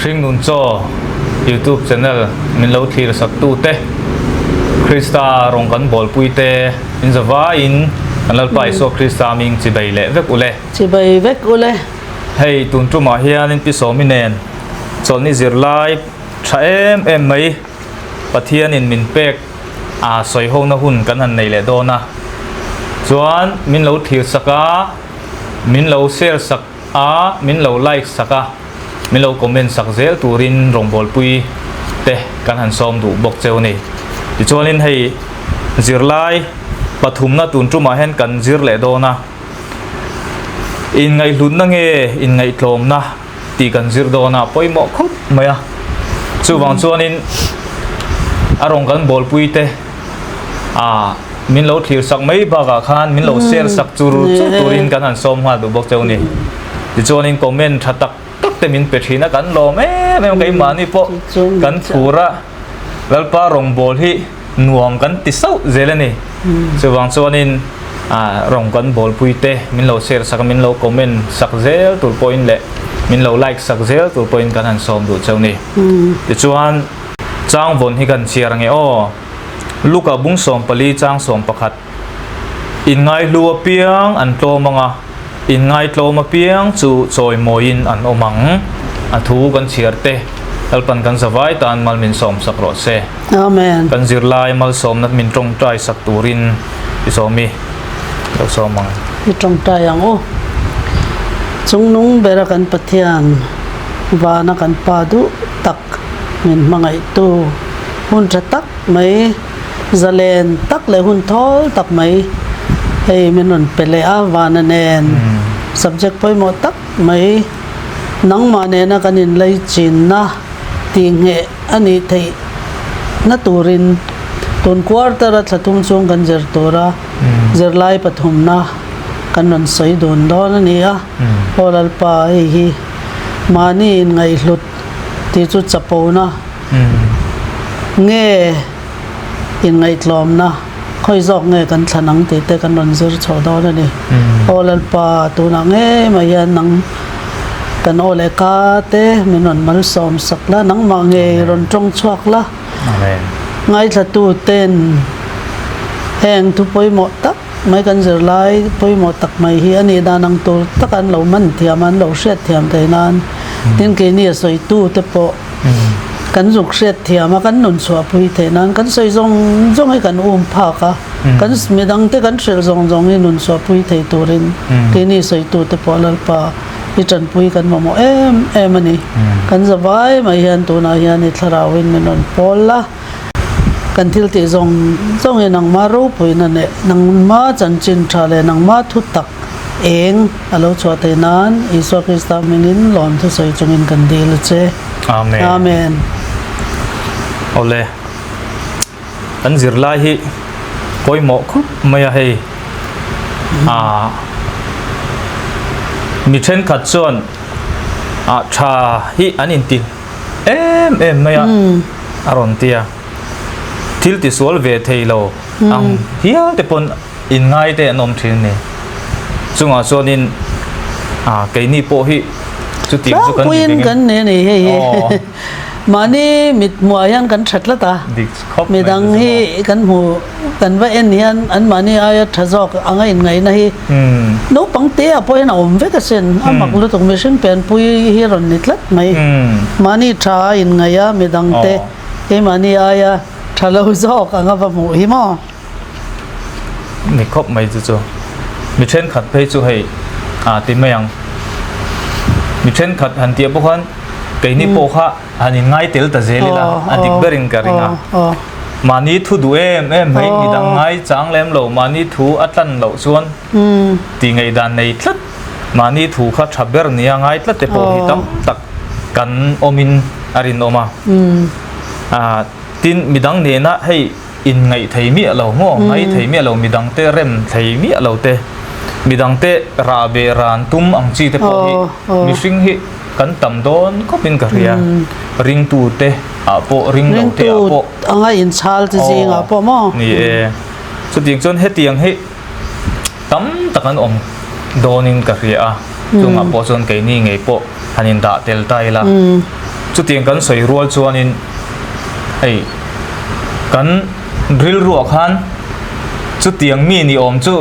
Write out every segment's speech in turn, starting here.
Hringnun Chaw YouTube channel min lo thlir sak tu te, Krista rawng kan bawlpui te in zavaiin kan Lalpa Isua Krista ming chibei leh vek ule. Chibei vek ule. Hei tun tumah hianin Pi Sawmi nen chawlhni zirlai tha em em mai Pathianin min pek a sawihona hun kan han nei leh dawn a. Chuan min lo thlir sak a, min lo share sak a, min lo like sak a, min lo comment sak zel turin rawngbawlpui te kan han sawm duh bawk cheu a ni. Tichuanin hei zirlai pathumna tun tumah hian kan zir leh dawn a, inngaihhlutna nge inngaihtlawmna tih kan zir dawn a, pawimawh khawp mai a. Chuvang chuanin a rawn kan bawlpui te ah min lo thlir sak mai bakah khan min lo share sak chur chur turin kan han sawm nghal duh bawk cheu a ni. Tichuanin comment tha tak tak te min pe thin a, kan lawm em em keimahni pawh kan phur a, Lalpa rawngbâwl hi nuam kan ti sauh zel a ni. Chuvang chuanin rawng kan bawlpui te min lo share sak a, min lo comment sak zel tur pawhin leh min lo like sak zel tur pawhin kan han sawm duh cheu ni. Tichuan changvawn hi kan chhiar ange aw. Luka bung 14 chang 11 Inngaihlu apiang an tlawm ang a, inngaitlawm apiang chu chawimawiin an awm ang. A thu kan chhiar te, Lalpan kan zavai tan mal min sawmsak rawh se. Amen. Kan zirlai malsawmna min tawngtai sak turin i sawm i lo sawm ang. I tawngtai ang u. Chungnung bera kan Pathian, vana kan Pa duh tak min hmangaihtu hun tha tak mai, Zalen tak leh hun thawl tak mai hei min rawn pe leh a, vana nen subject pawimawh tak mai nangmah nena kan inlei chinna tih ngheh a nih theih na turin tun quarter a thla tum chung kan zir tura zirlai pathumna kan rawn sawi dun dawn a ni a, Aw Lalpa hei hi mahni inngaihhlut tih chu chapona Nge inngaihtlawmna khawi zawk nge kan thlan ang tih te kan rawn zir chhoh dawn a ni. Aw Lalpa, tunah ngei mai hian nang kan aw leh ka te min rawn malsawm sak la, nangmah ngei rawn tawng chhuak la. Ngaithlatu ten heng thu pawimawh tak mai kan zirlai pawimawh tak mai hi a nih dan ang tur taka an lo man thiam a, an lo hriat thiam theih nan tin keini a sawitu te pawh Kan zuk hriat thiam a, kan nun chhuahpui theih nan kan sawi zawng zawng hi kan um phak a, kan midang te kan hrilh zawng zawng hi nun chhuahpui thei turin keini sawitute pawh Lalpa i tanpui kan mamawh em em a ni. Kan zavai mai hian tunah hian i thlarauin min rawn pawl la, kan thil tih zawng zawng hi nangma ropuina leh nangma chanchin tha leh nangma thu tak Eng a lo chhuah theih nan Isua Krista hmingin lawm thusawi chungin kan dil a che. Amen. Amen. Awle. Kan zirlai hi pawimawh khawp mai a hei. A mi thenkhat chuan a tha hi an inti em em mai a a rawn ti a. Thil tisual ve thei lo ang hial te pawn Inngai te an awm thin a ni. Chungah chuanin ah keini pawh hi chutiang chu kan ni Tlangpuiin kan ni a ni hei hi. Mahni mit hmuhah hian kan tha tlat a. Dik khawp mai Midang hi kan hmu kan va en hian an mahni aia tha zawk anga inngaihna hi naupang te ah pawh hian a awm vek asin. A mak lutuk mihring pianpui hi rawn ni tlat mai. Mahni tha a inngaih a midang te keimahni aia tha lo zawk anga va hmuh hi maw. Ni khawp mai chu chu. Mi thenkhat phei chu hei ah ti mai ang. Mi thenkhat han tih pawh khan keini pawh kha han in ngai tel ta zel ila a dik berin ka ring a. Mahni thu duh em em mai midang ngai chang lem lo mahni thu a tlan loh chuan tih ngaihdan nei tlat mahni thu kha tha ber nia ngai tlat te pawh hi tam tak kan awmin a rinawm a. Ah tin midang nena hei inngaih thei miah lo maw, ngai thei miah lo, midangte rem thei miah lo te, midangte rah beh ran tum ang chi te pawh hi mihring hi kan tam dawn khawpin ka hria. Ringtu te ah pawh, ring lo te ah pawh. Ringtu anga inchhal te zingah pawh maw? Ni e. Chutiang chuan hetiang hi tam tak an awm dawnin ka hria a, chungah pawh chuan keini ngei pawh han indah tel ta ila. Chutiang kan sawi rual chuanin hei kan rilruah khan chutiang mi ni awm chu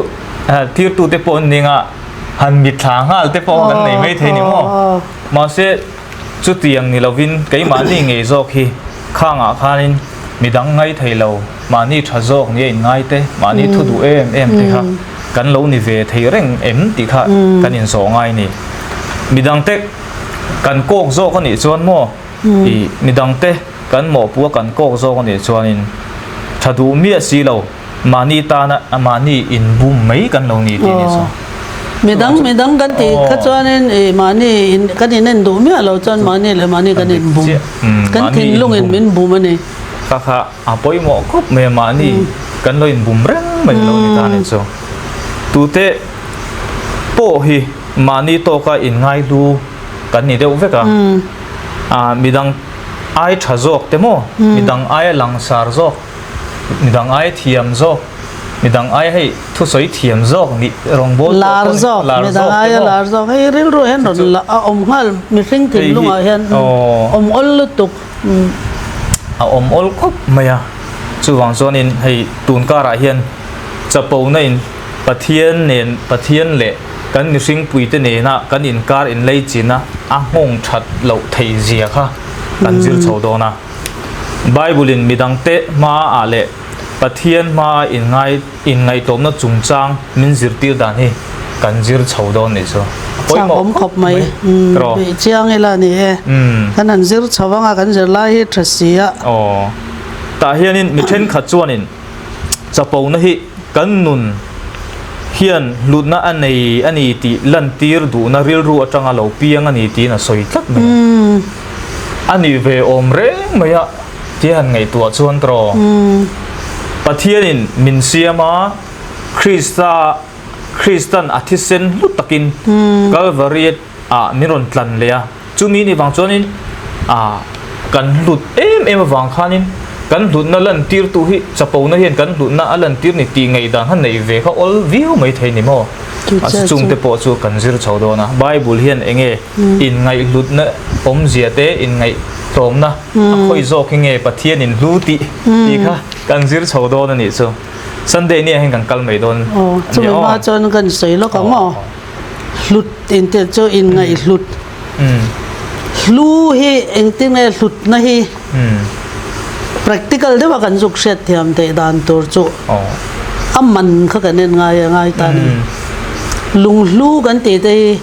thirtute pawh an ning a, han mitthla nghal te pawh kan nei mai thei ni maw? Mahse chutiang ni lovin keimahni ngei zawk hi khangah khanin midang ngai thei lo, mahni tha zawk nia inngai te, mahni thu duh em em te kha kan lo ni ve thei reng em tih kha kan inzawh ngai ni. Midangte kan kawk zawk a nih chuan maw ih midangte kan mawhpua kan kawk zawk a nih chuanin tha duh miah si lo mahni tana mahni inbum mai kan lo ni tih a nih chu. Midang midang kan tih kha chuanin ih mahni in kan inen duh miah lo chuan mahni leh mahni kan inbum kan thinlungin min bum a ni. Kha kha a pawimawh khawp mai a mahni kan lo inbum reng mai lo ni ta a nih chu. Tute pawh hi Mahni tawka inngaihlu kan ni deuh vek a, ah midang ai tha zawk te maw, midang aia langsar zawk, midang aia thiam zawk, midang aia hei thusawi thiam zawk nih rawngbâwl pawh Lar pawh ni, zawk, lar midang zawk te aia maw. lar zawk, hei rilru hian rawn la a awm nghal mihring Hei hi thinlungah hian aw. awm awl lutuk. A awm awl khawp mai a, chuvang chuanin hei tun karah hian chapona in Pathian nen, Pathian leh kan mihringpuite nena kan inkar inleichina a nghawng that loh theih zia kha kan zir chho dawn a. Bible-in midangte hmaah leh Pathian hmaa inngai inngaihtlawmna chungchang min zirtir dan hi kan zir chho dawn nih chu a pawimawh khawp mai. Umm, chiang ila ni e. Kan han zir chho anga kan zirlai hi tha si a. Aw, tah hianin mi thenkhat chuanin Chapona hi kan nun hian hlutna a nei a ni tih lantir duhna rilru atanga lo piang a ni tiin a sawi tlat mai a. A nih ve awm reng mai a tia han ngaihtuah chuan tawh Pathianin min siam a, Krista Kristan a thisen hlu takin Kalvari ah min rawn tlan leh a, chumi ni vang chuanin ah kan hlut em em avang khanin kan hlutna lantirtu hi chapona hian kan hlutna a lantir ni tih ngaihdan kha neih ve kha awl viau mai thei ni maw? A chungte pawh chu kan zir chho dawn a, Bible hian eng nge inngaihhlutna awmzia te inngaihtlawmna a khawi zawk hi nge Pathianin hlu tih tih kha kan zir chho dawn a nih chu. Sunday nia hian kan kal mai dawn Aw, chumi hma chuan kan sawi lawk ang aw. Hlut intih chu inngaih hlut. Hlu hi engtin nge hlutna hi practical deuha kan zuk hriat thiam theih dan tur chu a man kha kan en ngai a ngai ta a ni. Lunghlu kan tih te hi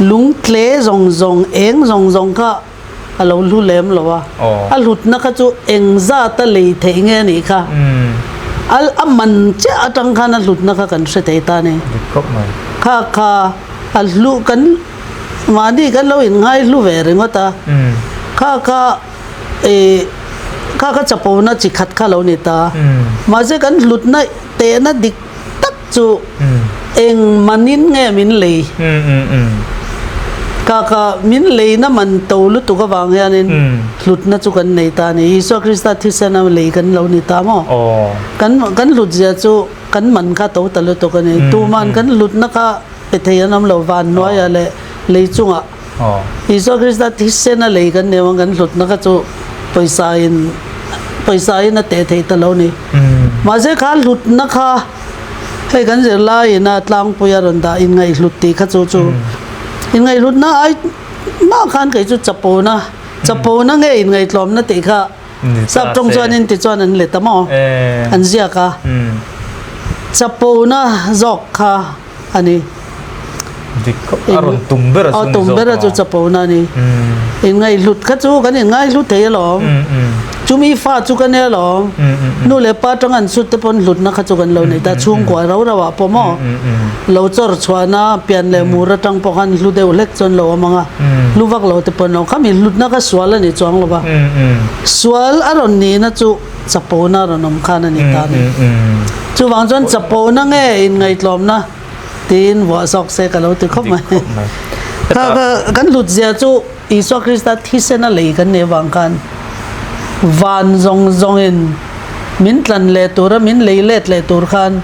lung tle zawng zawng eng zawng zawng kha a lo hlu lem lo a, a hlutna kha chu eng zata lei theih nge anih kha, a a man chiah atang khan a hlutna kha kan hre thei ta a ni. Kha kha a hlu kan mahni kan lo inngai hlu ve ringawt a, kha kha ih kha kha chapona chi khat kha lo ni ta, mahse kan hlutna tehna dik tak chu eng manin nge min lei? Ka ka min leina man to lutuk avang hianin hlutna chu kan nei ta a ni. Isua Krista thisena lei kan lo ni ta maw? Kan kan hlut zia chu kan man kha to ta lutuk a ni. Tuman kan hlutna kha pe thei an awm lo van hnuaiah leh lei chungah. Isua Krista thisena lei kan nei avang kan hlutna kha chu pawisa in pawisa in a teh thei ta lo a ni. Mahse kha hlutna kha Hei kan zirlaiin a tlangpui a rawn dah inngaihhlut tih kha chu chu inngaihhlutna ai mah khan kei chu chapona chapona nge inngaihtlawmna tih kha sap tawng chuanin tichuan an let a maw an ziak a chapona zawk kha a ni. Dik khawp a rawn tum ber a chu ni zawk tum ber a chu chapona a ni. Inngaihhlut kha chu kan inngaihhlut thei alawm. Chumi fa chu ka nia alawm. Nu leh pa tang an chhut te pawn hlutna kha chu kan lo nei ta chhungkua ro ro ah pawh maw lo chawr chhuahna pian leh mur atang pawh khan hlu deuh hlek chuan lo awm ang a hlu vak lo te pawn lo khami hlutna kha sual a ni chuang lo va sual a rawn nihna chu chapona a rawn awm khan a ni ta a ni. Chuvang chuan chapona nge inngaihtlawmna Tiin vuah zawk se ka lo ti khawp mai. Kha kha kan hlut zia chu Isua Krista thisen a lei kan nih avang khan van zawng zawngin min tlan leh tura min lei let leh tur khan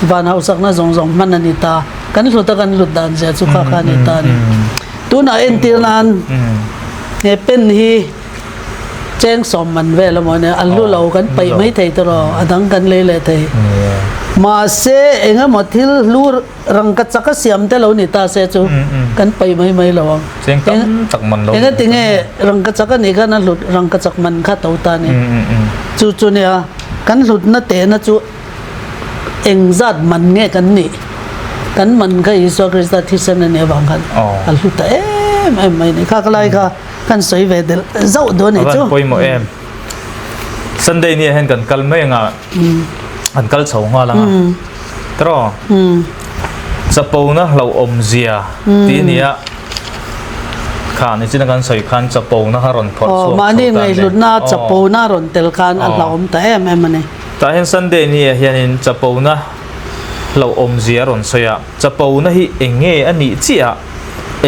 van hausakna zawng zawng hman a ni ta. Kan hlut a kan hlut dan zia chu kha kha a ni ta a ni. Tunah entir nan. He pen hi cheng sawm man vel a maw nia, a hlu lo kan paih mai thei tawh a dang kan lei leh thei. Mahse engemaw thil hlu rangka chaka siam te lo ni ta se chu kan paih mai mai lo ang. Cheng tam tak man lo. Enga tinge rangka chak a nih khan a hlut rangka chak man kha to ta ni. Chu chu nia kan hlutna tehna chu engzat man nge kan nih kan man kha Isua Krista thisen a nih avang khan a hlu ta em em mai ni. Kha ka lai kha kan sawi ve del zauh dawn a nih chu. A van pawimawh em. Sunday ni ah hian kan kal mai anga an kal chho nghal anga tiraw chapona hlauhawm zia tih a ni a kha nichina kan sawi khan chapona kha rawn phawrh chhuak chho mahni ngaihhlutna chapona rawn tel khan a hlauhawm ta em em a ni. Tah hian Sunday ni ah hianin chapona hlauhawm zia a rawn sawi a chapona hi eng nge a nih chiah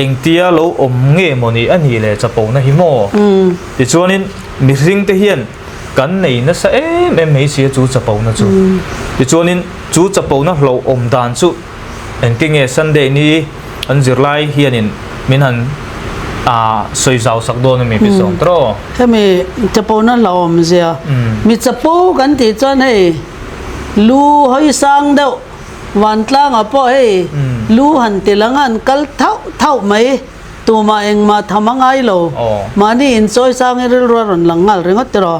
engtia lo awm nge maw ni a nih le chapona hi maw tichuanin Mihring te hian kan nei nasa em em mai sia chu chapona chu. Tichuanin chu chapona hlauhawm dan chu engtin nge Sunday ni an zirlai hianin min han sawi zau sak dawn a mi pi zawng tawh. Hemi chapona hlauhawm zia mi chapo kan tih chuan hei lu hawi sang deuh vantlangah pawh hei lu han ti lang a an kal thauh thauh mai. Tumah engmah tham a ngai lo. Mahni inchawi sangin rilru a rawn lang nghal ringawt tiraw.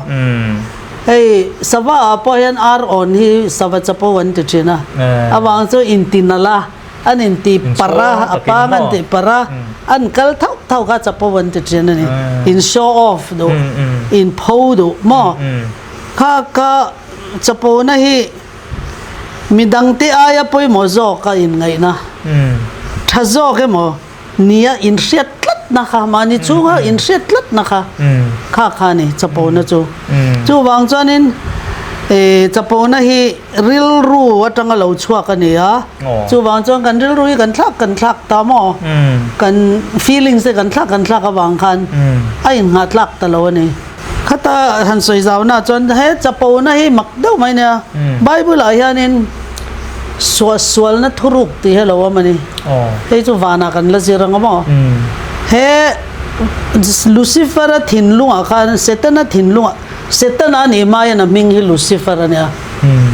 Hei sava ah pawh hian ar awn hi sava chapo an ti thin a. Avang chu inti nalh a, an inti parh a, a pang an ti parh a, an kal thauh thauh kha chapo an ti thin a ni. In show off duh, in pho duh maw? Kha kha chapona hi midangte aia pawimawh zawk a inngaihna tha zawk emaw? Nia inhriat tlatna kha, mahni chhunga inhriat tlatna kha kha kha a ni chapona chu. Chuvang chuanin chapona hi rilru atanga lo chhuak a ni a, chuvang chuan kan rilru hi kan thlak kan thlak ta maw, kan feelings te kan thlak kan thlak avang khan a inngah tlak ta lo a ni. Khata han sawi zauna chuan he chapona hi mak deuh mai nia, Bible ah hianin suahsualna thuruk tih hi a lo awm a ni. Hei chu vanah kan la zir ang a maw? He Lucifer-a thinlungah khan Setana thinlungah, Setana a nih hmaiin a hming hi Lucifer a nia.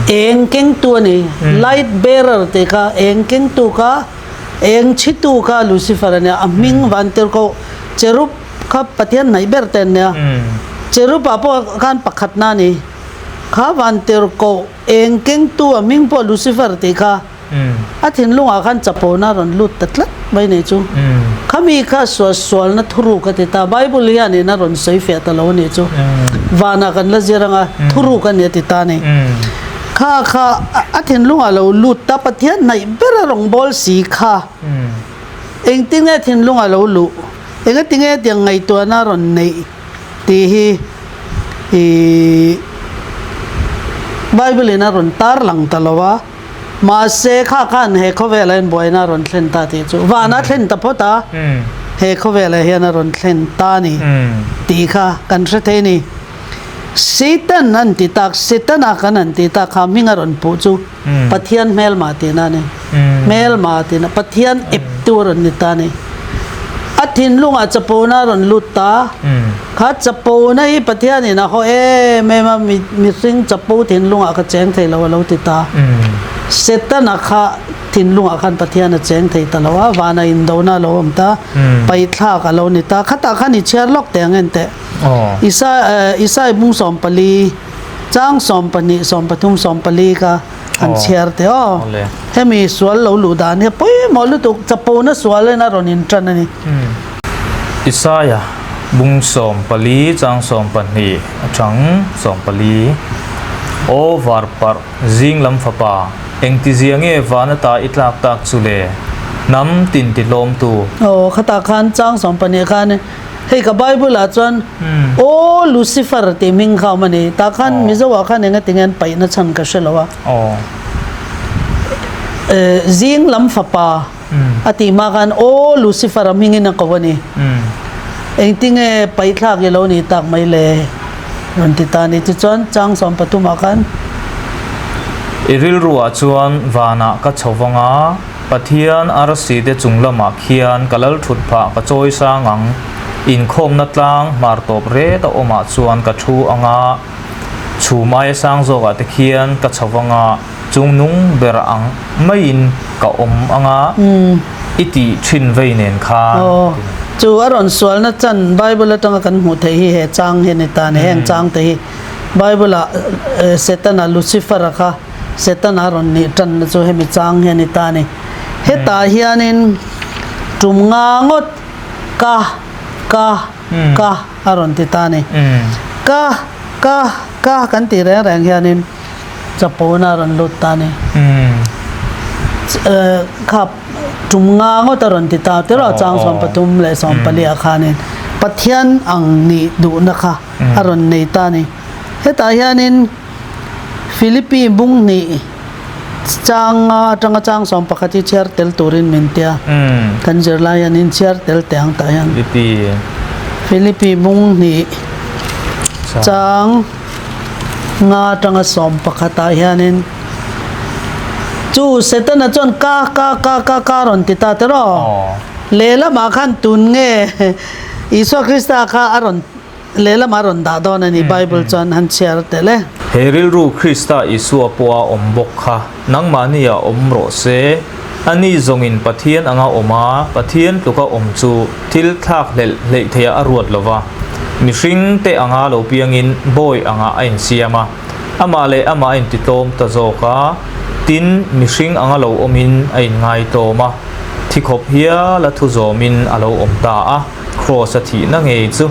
Eng kengtu a ni, light bearer tih kha eng kengtu kha, eng chhitu kha Lucifer a nia. A hming vantirhkoh cherub Kha Pathian hnaih ber te an nia. Cherub ah pawh khan pakhatna a ni. Kha vantirhkoh eng kengtu a hming pawh Lucifer tih kha a thinlungah khan chapona a rawn lut ta tlat mai nei chu. Kha mi kha sualsualna thuruk a ti ta. Bible hianin a rawn sawi fiah ta lo a nih chu. Vanah kan la zir anga thuruk a ni a ti ta a ni. Kha kha a thinlungah lo lut ta Pathian hnaih ber a rawngbâwl si kha engtin nge thinlungah lo luh? Engatinge tiang ngaihtuahna rawn neih tih hi ih Bible in a rawn tar lang ta lo a, mahse kha khan he khawvelah hian buaina a rawn thlen ta tih chu vana thlen ta phawt a, he khawvelah hian a rawn thlen ta a ni tih kha kan hre thei a ni. Satan an ti tak, Setana kan han ti tak kha hming a rawn puh chu Pathian hmelma tihna a ni. Hmelma tihna, Pathian eptu a rawn ni ta a ni. A thinlungah chapona a rawn lut ta. Kha chapona hi Pathianin a haw em em a, mihring chapo thinlungah ka cheng thei lo a lo ti ta. Setana kha thinlungah khan Pathian a cheng thei ta lo a, vana indona a lo awm ta, paithlak a lo ni ta. Khatah khan i chhiar lawk teh ang enteh. Isai bung 14. Chang 12, 13, 14 ka han chhiar teh aw. Hemi sual lo luh dan hi a pawimawh lutuk, chapona sual in a rawn intan a ni. Isaiah bung 14 chang 12 atang 14, Aw varparh zing lam fapa, engtizia nge van ata i tlak tak chu le? Hnam tin ti hlawmtu. Aw, khatah khan chang 12 khan Hei ka Bible ah chuan Aw Lucifer tih hming kha a awm a ni. Tah khan Mizo ah khan enga tinge an paihna chhan ka hre lo a. Zing lam fapa a tih hma khan Aw Lucifer a hmingin a ko a ni. Engtinge paihthlak i lo nih tak mai le rawn ti ta a ni. Tichuan chang 13 ah khan. I rilruah chuan vanah ka chho vang a. Pathian arsi te chung lamah khian ka lal thut phah ka chawi sang ang. Inkhawmna tlang hmar tawp ret a awmah chuan ka thu ang a, chhum aia sang zawkah te khian ka chho vang a, chungnung ber ang maiin ka awm ang a, i tih thin vei nen khan. Aw, chu a rawn sualna chan Bible atanga kan hmuh theih hi he chang hi a ni ta a ni, heng chang te hi Bible-ah Setana, Lucifer-a kha Setana a rawn nih tanna chu hemi chang hi a ni ta a ni. Hetah hianin tum nga ngawt ka, ka, ka a rawn ti ta a ni. Ka, ka, ka kan tih reng reng hianin chapona a rawn lut ta a ni. Kha tum nga ngawt a rawn ti ta tiraw chang 34 ah khanin Pathian ang nih duhna kha a rawn nei ta a ni. Hetah hianin Philippi bung hnih chang nga atanga chang 11 hi chhiar tel turin min tia. Kan zirlai hian in chhiar tel teh ang tah hian. Philippi. Philippi bung hnih chang nga atanga 11 ah hianin chu Setana chuan ka ka ka ka ka rawn ti ta tiraw? Lehlamah khan tun nge Isua Krista kha a rawn Lehlam a rawn dah dawn a ni, Bible chuan han chhiar tel e. He rilru Krista Isua pawha awm bawk kha nangmahni ah awm rawh se. Ani zawngin Pathian anga awm a, Pathian tluka awm chu thil thlak hlelh hleih theiah a ruat lo va. Mihring te anga lo piangin bawi angah a insiam a, amah leh amah a intitlawm ta zawk a, tin, mihring anga lo awmin a inngaitlawm a, thi khawp hial a thu zawmin a lo awm ta a. Kraws a thihna ngei chu.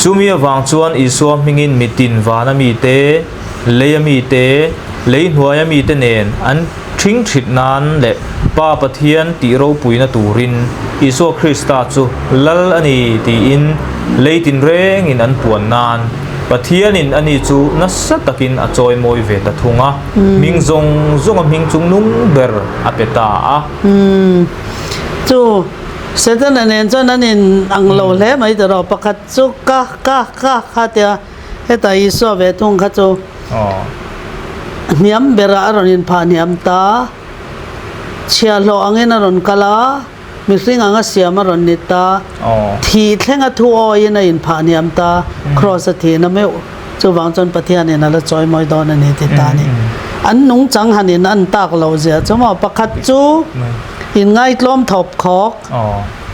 Chumi avang chuan Isua hmingin mitin vana mite, leia mite, lei hnuaia mite nen an ṭhing ṭhit nan leh Pa Pathian tih ropuina turin Isua Krista chu Lal a ni tiin lei tinrengin an puan nan Pathianin ani chu nasa takin a chawimawi ve ta thung a, hming zawng zawnga hming chungnung ber a pe ta a. Chu Setana nen chuan an in ang lo hle mai ta rawh. Pakhat chu ka ka ka kha tia hetah Isua ve thung kha chu hniam berah a rawn inphah hniam ta. Chhiahhlawh angin a rawn kal a, mihring anga siam a rawn ni ta. Thih thlenga thu awiin a inphah hniam ta, Kraws a thihna meuh. Chuvang chuan Pathianin a la chawimawi dawn a ni ti ta a ni. An nungchang han in an tak lo zia chu maw? Pakhat chu inngaitlawm thawp khawk,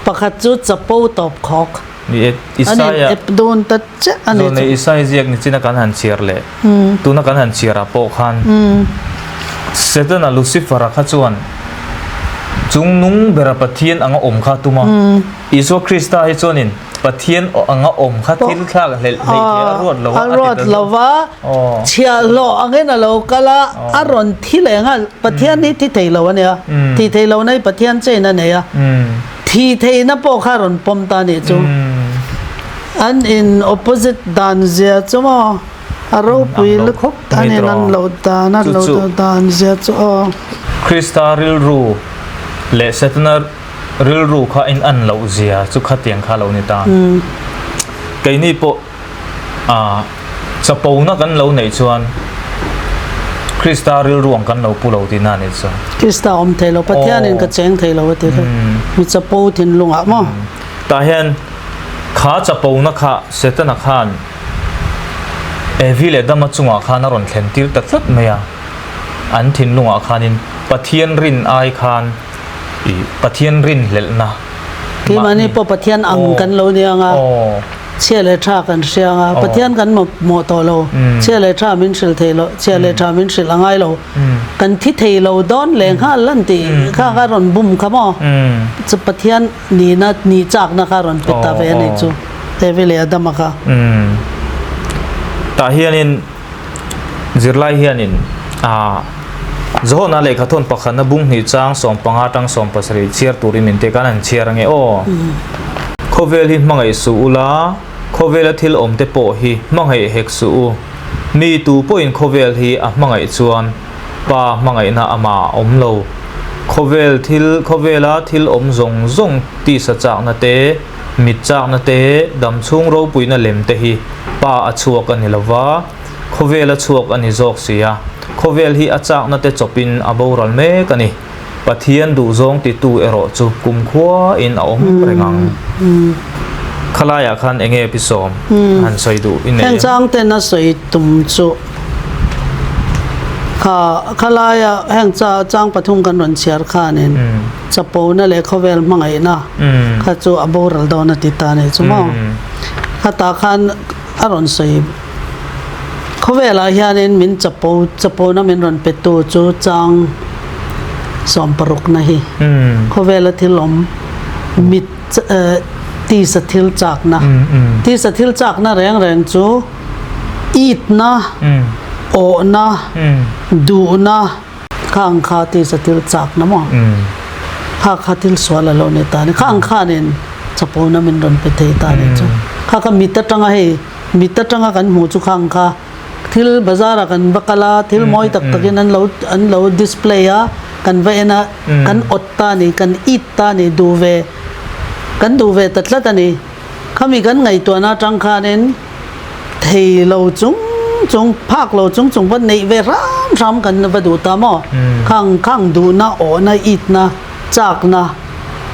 pakhat chu chapo tawp khawk. Ni e, An in ep dun ta chiah a ni chu. Zawlnei Isaiah ziak ni china kan han chhiar leh tuna kan han chhiar ah pawh khan Setana Lucifer-a kha chuan chungnung bera Pathian anga awm kha a tum a. Isua Krista hi chuanin Pathian anga awm kha thil thlak hlelh hleih thei a ruat lo a, a ruat lo va, chhiahhlawh angin a lo kal a, a rawn thi leh nghal. Pathian hi thi thei lo a nia, thi thei lo na hi Pathian chain a nei a, thi theihna pawh kha a rawn pawm ta a nih chu. An in opposite dan zia chu maw, a ropui lutuk an in an loh dan, an lo dan zia chu aw. Krista rilru leh Setana Rilru kha in an loh zia chu khatiang kha lo ni ta. Keini pawh ah chapona kan lo neih chuan Krista rilru ang kan lo pu lo tihna a nih chu. Krista awm thei lo, Pathianin ka cheng thei lo a ti kha. Mi chapo thinlungah maw? Tah hian kha chapona kha Setana khan Evi leh Adama chungah khan a rawn thlen tir ta tlat mai a. An thinlungah khanin Pathian rin ai khan I Pathian rinhlelhna Keimahni pawh Pathian ang kan lo ni ang a, chhia leh tha kan hria ang a, Pathian kan mamawh tawh lo, chhia leh tha min hrilh thei lo, chhia leh tha min hrilh a ngai lo, kan thi thei lo dawn leh nghal an tih kha kha rawn bum kha maw? Chu Pathian nihna, nih chakna kha rawn pe ta ve a nih chu, Evi leh Adama kha. Tah hianin Zirlai hianin ah Johana lehkhathawn pakhatna bung hnih chang 15 tang 17 chhiar turin min tek a, an han chhiar ange aw. Khawvel hi hmangaih suh ula, khawvela thil awm te pawh hi hmangaih hek suh u. Mi tu pawhin khawvel hi a hmangaih chuan Pa hmangaihna amah a awm lo. Khawvel thil, khawvela thil awm zawng zawng tisa chakna te, Mit chakna te, damchhung ropuina lem te hi Pa a chhuak a ni lo va, khawvel a chhuak a ni zawk si a. Khawvel hi a chakna te chawpin a boral mek a ni. Pathian duhzawng titu erawh chu kumkhua in a awm reng ang. Khalaiah khan enge pi sawm han sawi duh i nei Heng em? chang ten a sawi tum chu kha khalaia heng cha chang pathum kan rawn chhiar khanin chapona leh khawvel hmangaihna kha chu a boral dawn a ti ta a nih chu maw. Khatah khan a rawn sawi khawvelah hianin min chapo chapona min rawn petu chu chang sawmparukna hi khawvela thil awm mit Tisa thil chakna. Tisa thil chakna reng reng chu itna, awhna, duhna kha ang kha tisa thil chakna maw? Kha kha thil sual a lo ni ta a ni. Kha ang khanin chapona min rawn pe thei ta a ni chu. Kha kha mit atanga hei mit atanga kan hmuh chu kha ang kha thil bazar ah kan va kal a, thil mawi tak takin an lo an lo display a, kan va en a, kan awt ta a ni, kan it ta a ni, duh ve kan duh ve ta tlat a ni. Khami kan ngaihtuahna atang khanin thei lo chung chung, phak lo chung chung va neih ve hram hram kan va duh ta maw? Khang khang duhna, awhna, itna, chakna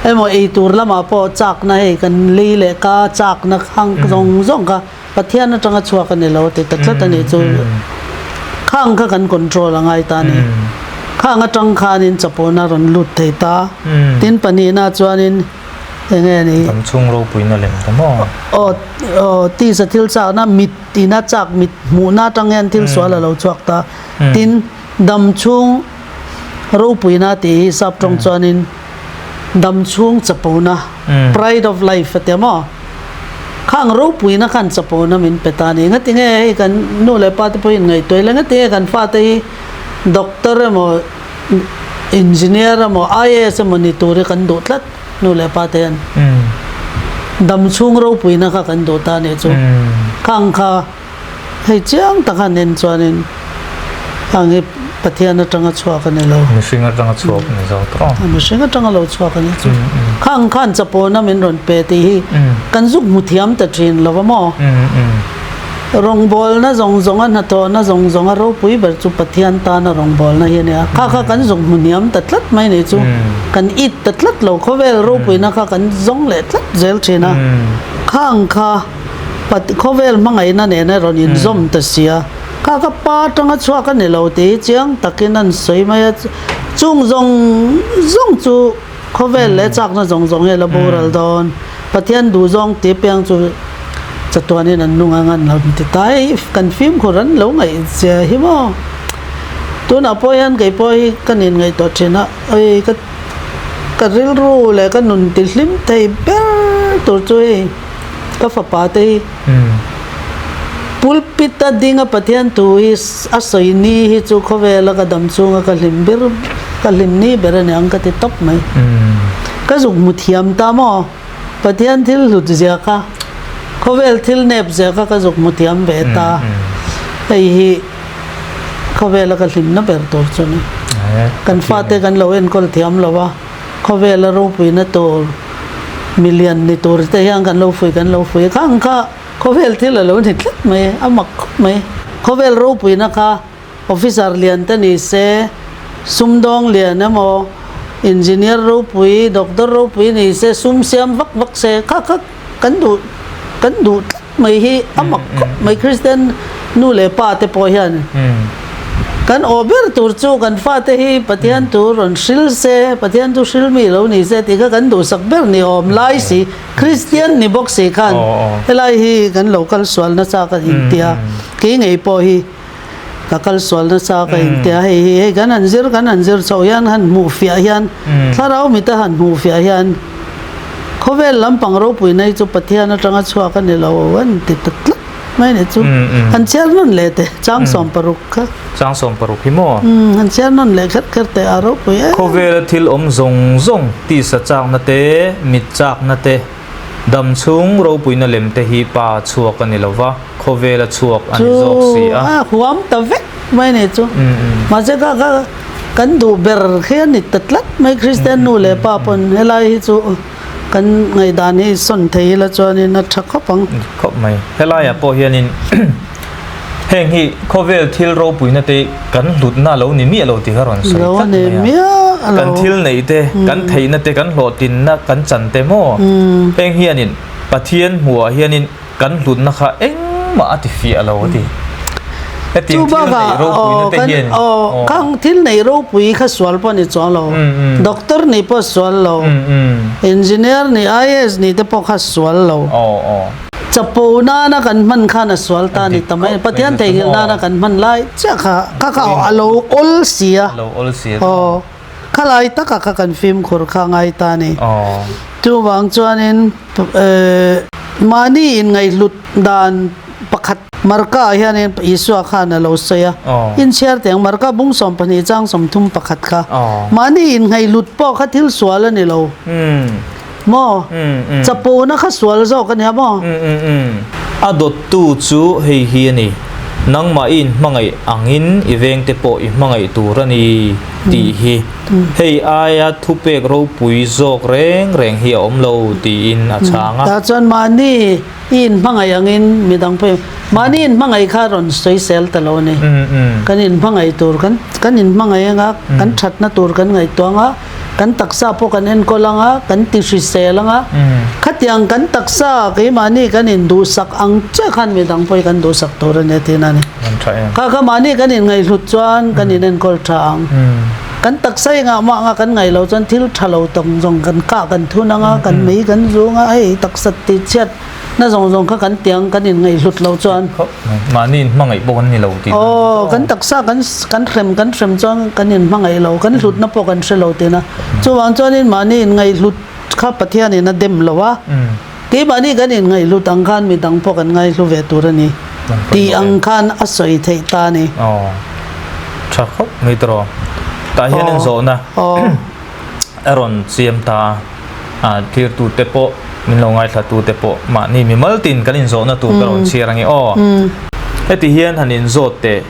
emaw eitur lamah pawh chakna hei kan lei leh ka chakna khang zawng zawng kha Pathian atanga chhuak a ni lo ti ta tlat a nih chu khang kha kan control a ngai ta a ni. Khang atang khanin chapona rawn lut thei ta. Tin pahnihna chuanin eng nge ni? Kan chhung ropuina lem ta maw? Aw aw tisa thil chakna mit ina chak mit hmuhna atang hian thil sual a lo chhuak ta. Tin dam chhung ropuina tih hi sap tawng chuanin dam chhung chapona pride of life a tia maw? Khang ropuina khan chapona min pe ta a ni. Ngatinge hei kan nu leh pa te pawhin ngaihtuah ila ngatinge kan fate hi doctor emaw engineer emaw IAS emaw ni tur hi kan duh tlat nu leh pa te hian dam chhung ropuina kha kan duh ta a nih chu. Khang kha Hei chiang tak han en chuanin hang hi Pathian atanga chhuak a ni lo. Mihring atanga chhuak a ni zo tawh ang. Mihring atanga lo chhuak a ni chu. Khang khan chapawna min rawn pe tih hi kan zuk hmu thiam ta thin lo va maw? Rawngbawlna zawng zawnga hnathawhna zawng zawnga ropui ber chu Pathian tana rawngbawlna hi a nia. Kha kha kan zuk hmu hniam ta tlat mai ni chu. Kan it ta tlat lo. Khawvel ropuina kha kan zawng leh tlat zel thin a. Khang kha. Khawvel hmangaihna nena rawn inzawm ta sia, kha ka pa atanga chhuak a ni lo tih hi chiang takin an sawi mai a, chung zawng zawng chu khawvel leh chakna zawng zawng hi a la boral dawn, Pathian duhzawng tih apiang chu chatuanin an nung ang an lo ti ta hei kan fimkhur an lo ngaihzia hi maw? Tunah pawh hian kei pawh hi ka nin ngaihtuah thin a, oi ka ka rilru leh ka nun tihlim thei ber tur chu hei. Ka fapa te hi pulpit a ding a Pathian thu hi a sawi ni hi chu khawvel a ka dam chhung a ka hlim ber ka hlim ni ber a ni ang ka ti tawp mai. Ka zuk hmu thiam ta maw Pathian thil hlut zia kha khawvel thil nep zia kha ka zuk hmu thiam ve ta hei hi khawvel a ka hlimna ber tur chu a ni. Kan fate kan lo enkawl thiam lo a. Khawvela ropuina tur milian ni tur te hian kan lo fui kan lo fui a, khang kha khawvel thil a lo ni tlat mai, a mak khawp mai. Khawvel ropuina kha officer lian te ni se, sumdawng lian emaw, engineer ropui, doctor ropui ni se, sum siam vak vak se, kha kha kan duh kan duh tlat mai hi a mak khawp mai Kristian nu leh pa te pawh hian kan aw ber tur chu kan fate hi Pathian thu rawn hril se Pathian thu hril mi lo ni se tih kha kan duhsak ber ni awm lai si Kristian ni bawk si khan helai hi kan lo kal sual nasa ka intia kei ngei pawh hi Ka kal sual nasa ka intia hei hi hei kan han zir kan han zir chhoh hian han hmuh fiah hian thlarau mita han hmuh fiah hian khawvel lampang ropui nei chu Pathian atanga chhuak a ni lo an ti ta tlat mai ni chu han chhiar nawn leh teh chang 16 kha. Chang 16 hi maw? Han chhiar nawn leh kher kher teh a ropui em. Khawvela thil awm zawng zawng tisa chakna te mit chakna te Dam chhung ropuina lem te hi pa chhuak a ni lo va, khawvela chhuak a ni zawk si a. Chu a huam ta vek mai ni chu. Mahse kha kha kan duh ber khi a ni ta tlat mai Kristian nu leh pa pawn helai hi chu kan ngaihdan hi sawn thei ila chuanin a tha khawp ang. Khawp mai. Helaiah pawh hianin heng hi khawvel thil ropuina te kan hlutna a lo ni miah lo tih kha rawn sawi tlat mai a. Kan thil neih te, kan theihna te, kan hlawhtlinna kan chan te maw? Heng hianin. Pathian hmuhah hianin kan hlutna kha engmah a ti fiah lo a ti. Chu Hetiang thil bakah neih ropuina aw te kan hian aw aw. khang thil neih ropui kha sual pawh a ni chuang lo. Doctor nih pawh sual lo, engineer nih IAS nih te pawh kha sual lo. Aw aw. Chapo nana kan hman khan a sual ta a ni Dik ta mai. khawp mai Pathian chu chu theihnghilh maw. nana kan hman lai chiah kha kha kha a lo awl si a. A lo awl si a. Aw. Khalai taka kha kan fimkhur kha ngai ta a ni. Chuvang chuanin mahni inngaihhlut dan pakhat Marka ah hianin Isua khan a lo sawi a, inchhiar teh ang Marka bung 12 chang 31 kha mahni inngaihhlut pawh kha thil sual a ni lo maw? Chapona kha sual zawk a nia maw? A dawttu chu hei hi a ni, Nangmah i inhmangaih angin i vengte pawh i hmangaih tur a ni tih hi. Hei aia thupek ropui zawk reng reng hi a awm lo tiin a chhang a. Tah chuan mahni i inhmangaih angin midang pawhin mahni inhmangaih kha rawn sawisel ta lo a ni. Kan inhmangaih tur kan kan inhmangaih anga kan thatna tur kan ngaihtuah anga Kan taksa pawh kan enkawl ang a, kan ti hrisel ang a, khatiang kan taksa keimahni kan induhsak ang chiah khan midang pawh hi kan duhsak tur a nia tihna a ni. Kha kha mahni kan inngaihhlut chuan kan inenkawl tha ang. Kan taksa hi ngahmah anga kan ngaih loh chuan thil tha lo tawng zawng kan kah kan thun ang a, kan mei kan zung a, hei taksa tihchhiat Na zawng zawng kha kan tiang kan in ngaihhlut lo chuan. Khawp mai. Mahni in hmangaih pawh kan ni lo tih. Aw, kan taksa kan kan hrem kan hrem chuan kan in hmangaih lo, kan hlutna pawh kan hre lo tihna. Chuvang chuanin mahni in ngaihhlut kha Pathian in a dem lo a, keimahni kan in ngaihhlut ang khan midang pawh kan ngaihlu ve tur a ni tih ang khan a sawi theih ta a ni. Aw, tha khawp mai tawh. Tah hian in zawhna a rawn siam ta a. A thirtute pawh min lo ngaithlatute pawh mahni mimal tin kan inzawhna tur ka rawn chhiar ange aw. Heti hian han inzawt teh,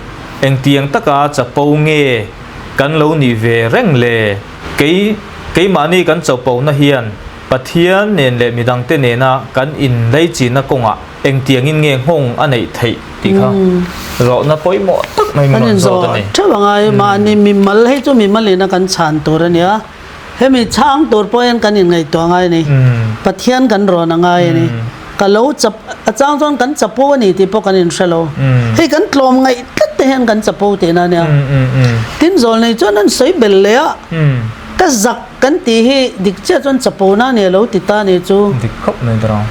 engtiang taka chapo nge kan lo nih ve reng le? Kei keimahni kan chopona hian Pathian nen leh midangte nena kan inleichinna kawngah engtiangin nge nghawng a neih theih tih kha zawhna pawimawh tak mai min Kan rawn zawt a inzawh ni. theuh angai, mahni mimal hei chu mimal ina kan chhan tur a nia. Hemi chhang tur pawh hian kan inngaihtuah ngai a ni. Pathian kan rawn a ngai a ni. Ka lo chap, a chang chuan kan chapo a ni tih pawh kan inhre lo. Hei kan tlawm ngaih tlat te hian kan chapo tihna a nia. Tin zawlnei chuan an sawi bel leh a, ka zak kan tih hi dik chiah chuan chapona a ni a lo ti ta a ni chu. Dik khawp mai ta rawh.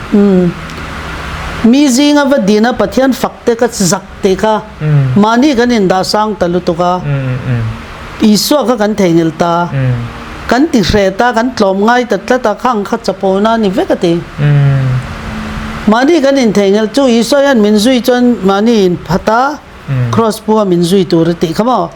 Mi zinga va dina Pathian fak te ka zak tih kha mahni kan indah sang ta lutuk a. Isua kha kan theihnghilh ta, kan ti hreh ta, kan tlawm ngai ta tlat a, khang kha chapona a ni vek a ti. Mahni kan intheihnghilh chu Isua hian min zui chuan mahni inphat a, Kraws pu a min zui tur a tih kha maw?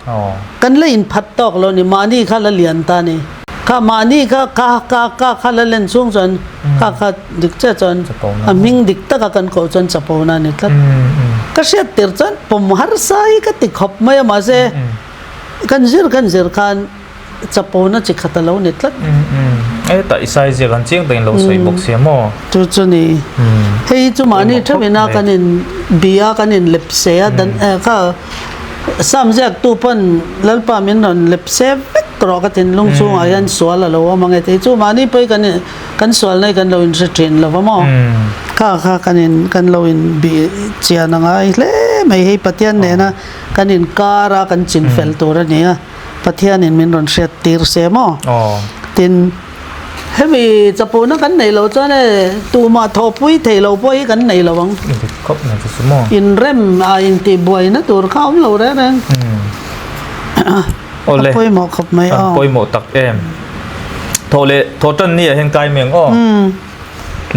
Kan la inphat tawk lo a ni, mahni kha la lian ta a ni. Kha mahni kha ka ka ka kha la len chhung chuan kha kha dik chiah chuan a hming dik taka kan koh chuan chapona a ni tlat. Ka hriat tir chuan pawm harsa hi ka ti khawp mai a mahse, Kan zir kan zir khan chapona chi khat a lo ni tlat. Hetah i sai ziak an chiang takin lo sawi bawk sia maw? Chu chu ni. Hei chu mahni theuhin a kan in bia kan in lep se a dan kha Sam ziak tu pawn Lalpa min rawn lep se vek rawh ka thinlung chhungah hian sual a lo awm ang e tih chu mahni pawhin kan kan sual na hi kan lo in hre thin lo va maw? Kha kha kan in kan lo in bih chian a ngai hle mai hei Pathian nena Kan inkar a, kan chin fel tur a ni a, Pathianin min rawn hriat tir se maw? Tin, hemi chapuna kan neih loh chuan e, tumah thawhpui theih loh pawh hi kan nei lo ang. Inrem a intihbuaina tur kha a awm lo reng reng. A pawimawh khawp mai aw. A pawimawh tak em. Thawh leh thawh tan ni ah hian kai mai ang aw.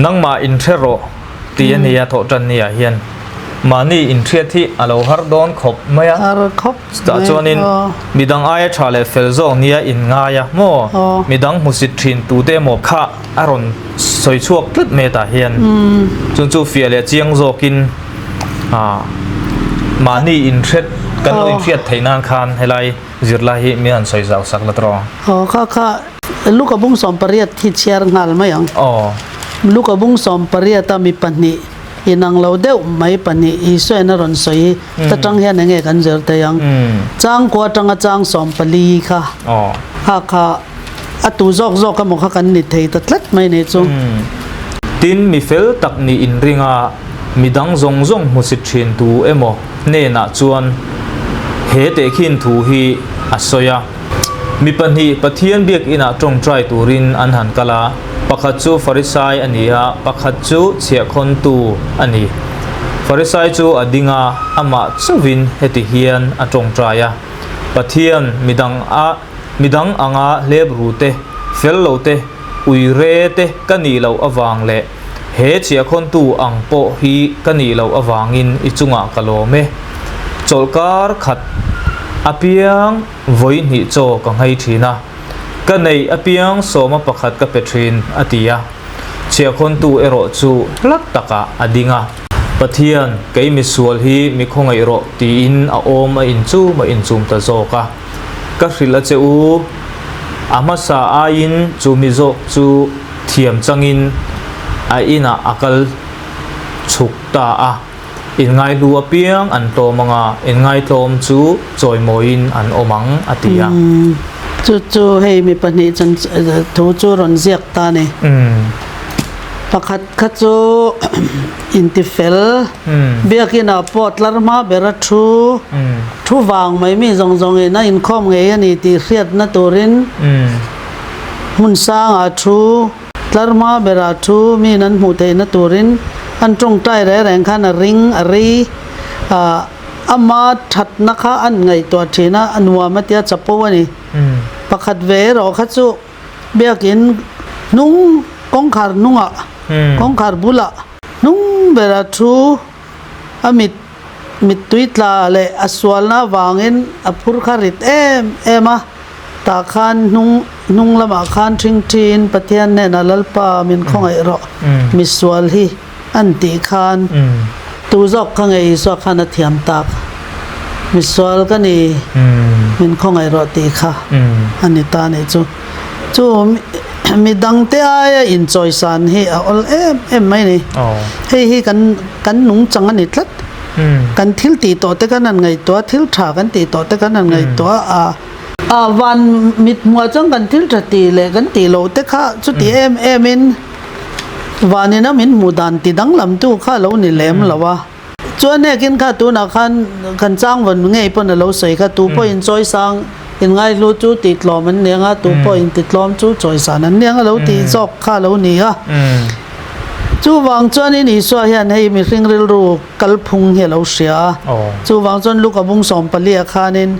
Nangmah inhre rawh tih a nia thawh tan ni ah hian mahni inhriat hi a lo har dawn khawp mai a. Har khawp Chutah chuanin midang aia tha leh fel zawk nia inngai a maw? Midang hmusit thin tute emaw kha a rawn sawi chhuak tlat mai tah hian chun chu fiah leh chiang zawkin mahni inhriat kan lo inhriat theih nan khan helai zirlai hi min han sawi zau sak la tawh. Aw kha kha Luka bung 18 hi chhiar nghal mai ang. Aw. Luka bung 18 a mi pahnih inang lo deuh mai pahnih Isuain a rawn sawi hi ta tang hian enge kan zir thei ang. Chang kua atanga chang 14 kha. Aw. Kha kha a tu zawk zawk emaw kha kan ni thei ta tlat mai nih chu. Tin, mi fel tak nih inring a, mi dang zawng zawng hmusit thin tu emaw hnenah chuan he tehkhin thu hi a sawi a. Mi pahnih Pathian biakinah tawngtai turin an han kal a, pakhat chu Farisai a ni a, pakhat chu chhiahkhawntu a ni. Farisai chu a ding a, amah chauhin heti hian a tawngtai a, Pathian, midang a midang anga hlep ru te, fel lo te, ui re te ka nih loh avang leh he chhiahkhawntu ang pawh hi ka nih loh avangin i chungah ka lawm e. Chawlhkar khat apiang vawi hnih chaw ka nghei thin a, ka neih apiang sawma pakhat ka pe thin, a ti a. Chhiahkhawntu erawh chu hla takah a ding a. Pathian, kei misual hi mi khawngaih rawh tiin a awm a inchum a inchum ta zawk a. Ka hrilh a che u, a hmasa aiin chu mi zawk chu thiam changin a inah a kal chhuk ta a. Inngaihlu apiang an tlawm ang a, inngaitlawm chu chawimawiin an awm ang, a ti a. Chu chu hei mi pahnih chan thu chu rawn ziak ta a ni. Pakhat kha chu intifel, biakinah pawh tlar hma bera thu, thu vang mai mi zawng zawngin a inkhawm ngei a ni tih hriatna turin hmun sangah thu, Tlar hma berah thu min an hmuh theihna turin an tawngtai reng reng khan a ring a rei a, ama thatna kha an ngaihtuah thin a, a nuam a tia chapo a ni. Pakhat ve erawh kha chu biakin hnung kawngkhar hnungah kawngkhar bulah hnung berah thu a mit mittui tla leh a sualna avangin a phur kha rit em em a, tah khan hnung hnung lamah khan ṭhingṭhiin Pathian hnenah Lalpa min khawngaih rawh, misual hi an tih khan tu zawk kha nge Isua khan a thiam tak, misual ka ni min khawngaih rawh tih kha a ni ta a nih chu. Chu mi dangte aia inchawisan hi a awl em em mai a ni. Hei hi kan kan nungchang a ni tlat. Kan thil tih tawh te kan han ngaihtuah a, thil tha kan tih tawh te kan han ngaihtuah a, a van mithmuah chuan kan thil tha tih leh kan tih loh te kha chuti em em in vanin a min hmuh dan ti danglamtu kha a lo ni lem lo a. Chuan hekin kha tunah khan kan changvawn ngei pawn a lo sawi kha tu pawh in chawisang in ngaihlu chu tih tlawm an ni ang a, tu pawh in ti tlawm chu chawisan an ni ang a lo tih zawk kha a lo ni a. Chuvang chuanin Isua hian hei mihring rilru kalphung hi a lo hria a. Chuvang chuan Luka bung 14 ah khanin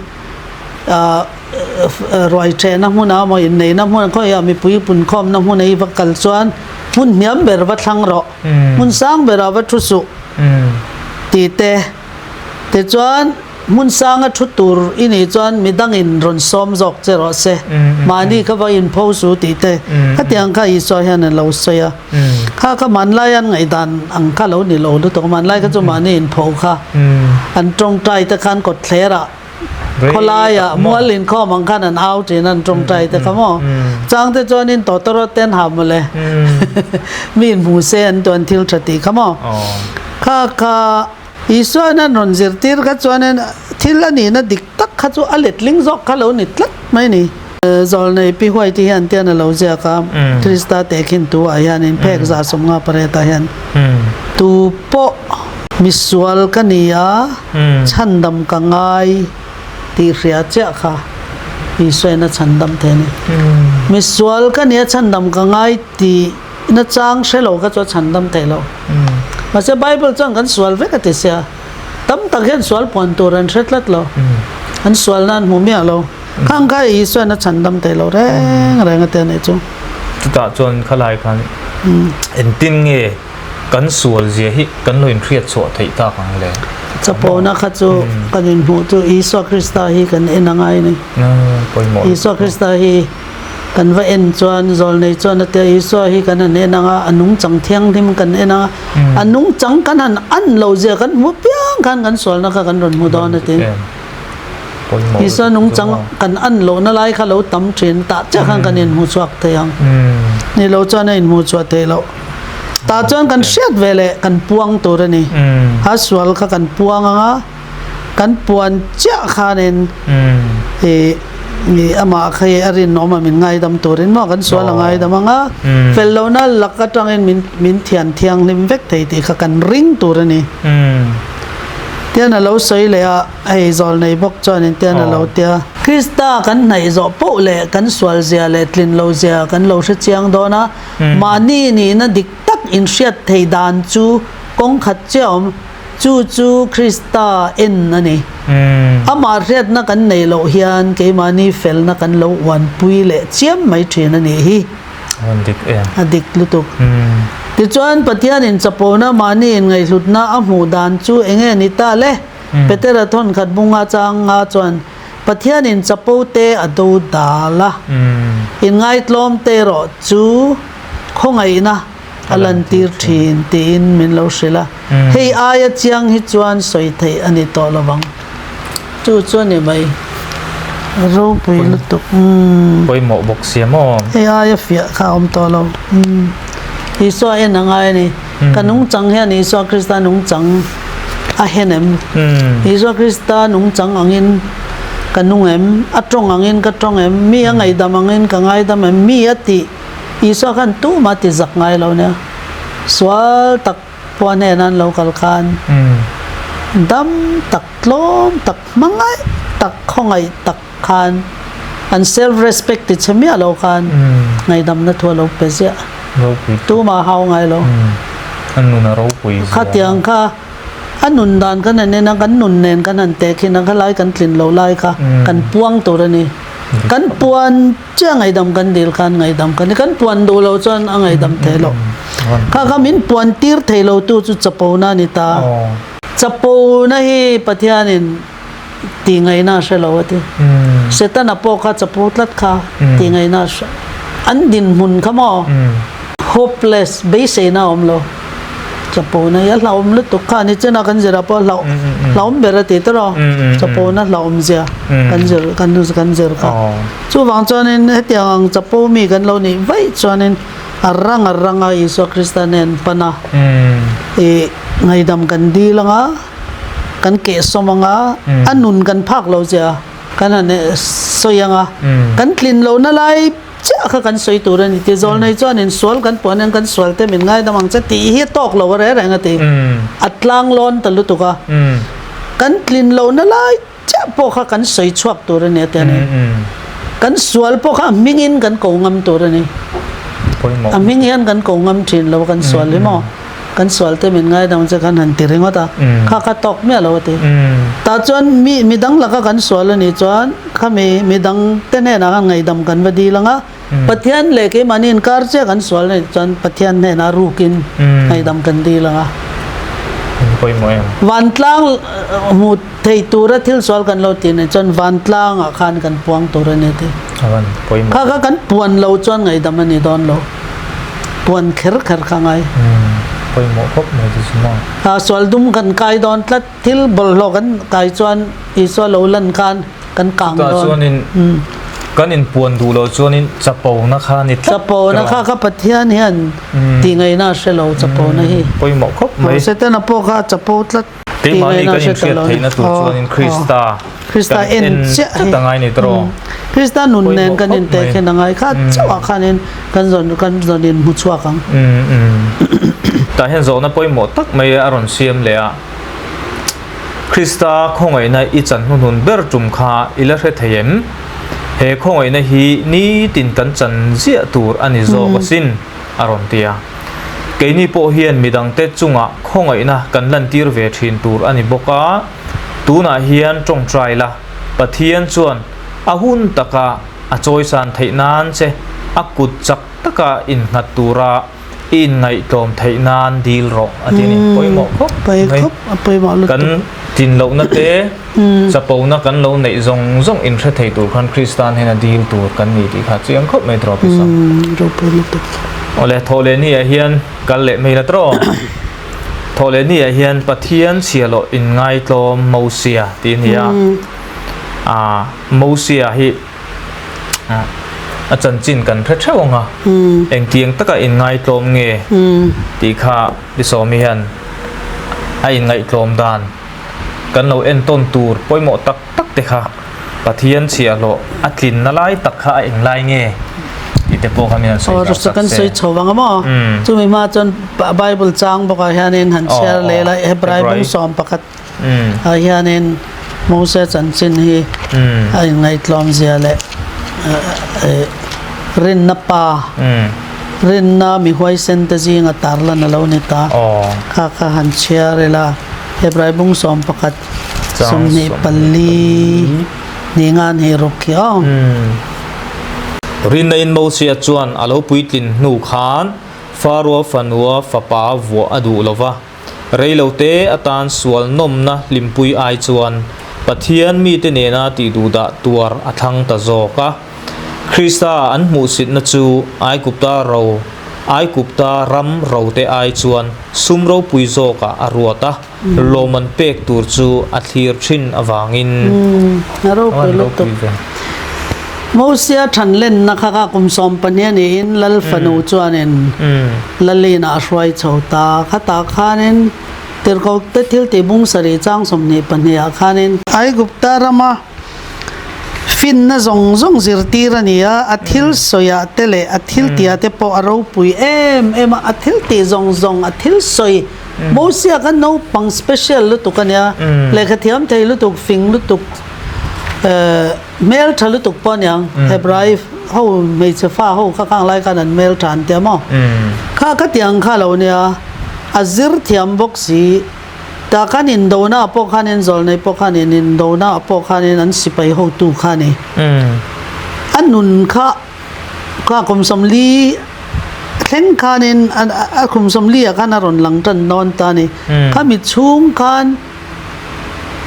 ruai ṭhehna hmunah emaw inneihna hmun khawiah mipui punkhawmna hmun a i va kal chuan hmun hniam ber va thlang rawh. Hmun sang berah va thu suh tih te, tichuan hmun sanga thu tur i nih chuan midangin rawn sawm zawk che rawh se, mahni kha va inpho su tih te, khatiang kha Isua hian a lo sawi a. Kha kha hmanlai an ngaihdan ang kha lo ni lo lutuk a, hmanlai kha chu mahni inpho kha an tawngtai te khan kawtthlerah Khawlaiah mual inkhawm ang khan an au thin an tawngtai te kha maw? Chang te chuanin tawtawrawt te an ha mawle. Mi inhmu se an tuan thil tha tih kha maw? Kha kha Isuain an rawn zirtir kha chuanin thil a nihna dik tak kha chu a letling zawk kha lo ni tlat mai a ni. Zawlnei Pi Huaiti hian tian a lo ziak a, Krista tehkhin tu ah hianin phek 58 ah hian tu pawh misual ka ni a, chhandam ka ngai tih hria chiah kha Isuain a chhandam thei a ni. Misual ka ni a chhandam ka ngai tih nachang hre lo kha chu a chhandam thei lo. Mahse Bible chuan kan sual vek a ti sia, tam tak hian sual puan tur an hre tlat lo, an sualna an hmu miah lo. Khang kha Isuain a chhandam thei lo reng reng a ti a nih chu. Chutah chuan khalai khan engtin nge kan sual zia hi kan lo inhriat chhuah theih tak ang le? Chapona kha chu kan inhmuh chu Isua Krista hi kan en a ngai a ni. Isua Krista hi kan va en chuan zawlnei chuan a tia Isua hi kan han en ang a, a nungchang thianghlim kan en ang a, a nungchang kan han an lo zia kan hmu piang khan kan sualna kha kan rawn hmu dawn a ti. Isua nungchang kan an lohna lai kha lo tam thin tah chiah khan kan inhmu chhuak thei ang. Ni lo chuan a inhmu chhuah theih loh. Tah chuan kan hriat ve leh kan puang tur a ni. A sual kha kan puang ang a, kan puan chiah khanin i Amah kha hi a rinawm a min ngaidam turin maw kan sual a ngaidam ang a, fel lohna lak atangin min min thian thianghlim vek thei tih kha kan ring tur a ni. Tian a lo sawi leh a, hei zawl nei bawk chuanin tian a lo tia. Krista kan hnaih zawh poh leh kan sual zia leh tlin lo zia kan lo hre chiang dawn a, mahni nihna dik tak inhriat thei dan chu kawng khat chiah awm. Chu chu Krista en a ni. Amah hriatna kan neih loh hian keimahni felna kan lo uanpui leh chiam mai thin a nih hi. A dik em? A dik lutuk. Tichuan, Pathianin chapona mahni inngaihhlutna a hmuh dan chu eng nge ni ta le? Petera thawnkhat bunga changa chuan, Pathianin chapo te a do dal a, inngaihtlawm te erawh chu khawngaihna, a lantir thin tiin min lo hrilh a, hei aia chiang hi chuan sawi theih a ni tawh lo vang. Chu chu a ni mai. Ropui lutuk. Pawimawh bawk sia maw? Hei aia fiah kha a awm tawh lo. Isua en a ngai a ni. Ka nungchang hian Isua Krista nungchang a hen em? Isua Krista nungchang angin ka nung em? A tawng angin ka tawng em? Mi a ngaihdam angin ka ngaidam em? Mi a tih Isua khan tumah ti zak ngai lo nia. Sual tak pawh a hnenah an lo kal khan dam tak, tlawm tak, hmangaih tak, khawngaih tak khan an self respect ti che miah lo khan ngaihdamna thu a lo pe ziah. Tumah a hau ngai lo. Khatiang kha a nun dan kan han en a, kan nun nen kan han tehkhin a, khalai kan tlin lo lai kha kan puang tur a ni. Kan puan. Chiah ngaihdam kan dil khan ngaihdam kan ni. Kan puan duh lo chuan a ngaihdam thei lo. Kha kha min puan tir thei lo tu chu chapona a ni ta. Chapona hi Pathianin tih ngaihna a hre lo a ti. Setana pawh kha chapo tlat kha tih ngaihna a hre. An dinhmun kha maw? Hopeless, beiseina a awm lo. Chapona hi a hlauhawm lutuk kha a ni chen a, kan zirah pawh a hlauh hlauhawm ber a ti tawrh aw. Chapona hlauhawm zia kan zir kan kan zir kha. Chuvang chuanin hetiang ang chapo mi kan lo nih vaih chuanin a rang a rang a Isua Krista nen pan a ih ngaihdam kan dil ang a, kan kehsawm ang a, a nun kan phak lo zia kan han sawi ang a, kan tlin lohna lai chiah kha kan sawi tur a ni ti zawlnei chuanin sual kan puan hian kan sual te min ngaidam ang che tih hi a tawk lo a reng reng a ti. A tlang lawn ta lutuk a, kan tlin lohna lai chiah pawh kha kan sawi chhuak tur a ni a ti a ni. Kan sual pawh kha a hmingin kan ko ngam tur a ni. A hming hian kan ko ngam thin lo a kan sual hi maw? Kan sual te min ngaidam che khan han ti ringawt a, kha kha tawk miah lo a ti. Tah chuan mi midang laka kan sual a nih chuan khami midang te hnenah khan ngaihdam kan va dil ang a, Pathian leh keimahni inkar chiah kan sual a nih chuan Pathian hnenah rukin ngaihdam kan dil ang a. Vantlang hmu thei tura thil sual kan lo tih nih chuan vantlangah khan kan puang tur a ni a ti. Kha kha kan puan lo chuan ngaihdam a ni dawn lo. Puan kher kher kha ngai. Pawimawh khawp mai chu chu maw. A sual dum kan kai dawn tlat thil bawlhhlawh kan kai chuan Isua lo lan khan kan kang dawn. Chutah chuanin kan inpuan duh loh chuanin chapona kha a ni tlat. Chapona kha kha Pathian hian tihngaihna a hre lo chapona hi. Pawimawh khawp mai. Setana pawh kha a chapo tlat. Keimahni kan inhriat theihna tur chuanin Krista Krista kan en chiah a ngai ni tawh. Krista nun nen kan inteh khin a ngai kha chauhah khanin kan zawn kan zawn in hmu chhuak ang. Tah hian zawhna pawimawh tak mai a rawn siam leh a, Krista khawngaihna i chan hnuhnun ber tum kha i la hre thei em? He khawngaihna hi nitin kan chan ziah tur a ni zawk asin, a rawn ti a. Keini pawh hian midangte chungah khawngaihna kan lantir ve thin tur a ni bawk a, tunah hian tawngtai la, Pathian chuan a hun taka a chawisan theih nan che a kut chak taka innghat tura i inngaihtlawm theih nan dil rawh a ti a ni. Pawimawh khawp mai. Kan tin lohna te, chapona kan lo neih zawng zawng inhre thei tur khan Kristan hian a dil tur kan ni tih kha chiang khawp mai tawh Pisa. Awle, thawhleh ni ah hian kal leh mai la tawh. Thawhleh ni ah hian Pathian chhiahloh inngaitlawm Mosia tih a ni a. Ah, Mosia hi a chanchin kan hre theuh ang a, engtiang taka inngaitlawm nge tih kha Pi Sawmi hian a inngaihtlawm dan kan lo entawn tur pawimawh tak tak te kha. Pathian chhiahhlawh a tlinna lai tak kha a eng lai nge tih te pawh kha min han sawi zau sak Kan se. sawi chho vang a maw? Chumi hma chuan Bible chang bawkah hianin han chhiar leh la, Hebrai bung 11 ah hianin Moses chanchin hi a inngaihtlawm zia leh rinna pa, rinna mi huaisen te zinga tarlan a lo ni ta. Kha kha han chhiar ila, Hebrai bung 11. 24 ni nga ni ruk khi aw. Rinna in Mosia chuan a lo puitlin hnu khan Faroa fanua fapa vuah a duh lo va, rei lo te atan sual nawmna hlimpui ai chuan Pathian mite nena tihduhdah tuar a thlang ta zawk a. Krista an hmuhsitna chu Aigupta ro, Aigupta ram rote ai chuan sum ropui zawkah a ruat a. Lawm an pek tur chu a thlir thin avangin. A ropui lutuk. Mosia than lenna kha kha kum 12 a niin Lal fanu chuanin Lalin ah a hruai chho ta. Khatah khanin Tirhkoh te thil tih bung sarih chang 22 ah khanin Aigupta rama Finna zawng zawng zirtir a ni a, a thil sawiah te leh a thil tihah te pawh a ropui em em a, a thil tih zawng zawng, a thil sawi Mosia kha naupang special lutuk a nia, lehkha thiam thei lutuk, fing lutuk, hmeltha lutuk pawh a niang, Hebrai ho hmeichhe fa ho kha khang lai khan an hmeltha an tia maw? Kha kha tiang kha lo nia, a zir thiam bawk si. Tah khan indona ah pawh khanin zawlnei pawh khanin indona ah pawh khanin an sipai hotu kha a ni. A nun kha kha kum 40 thleng khanin a kum 40 ah khan a rawn lang tan dawn ta a ni. Khami chhung khan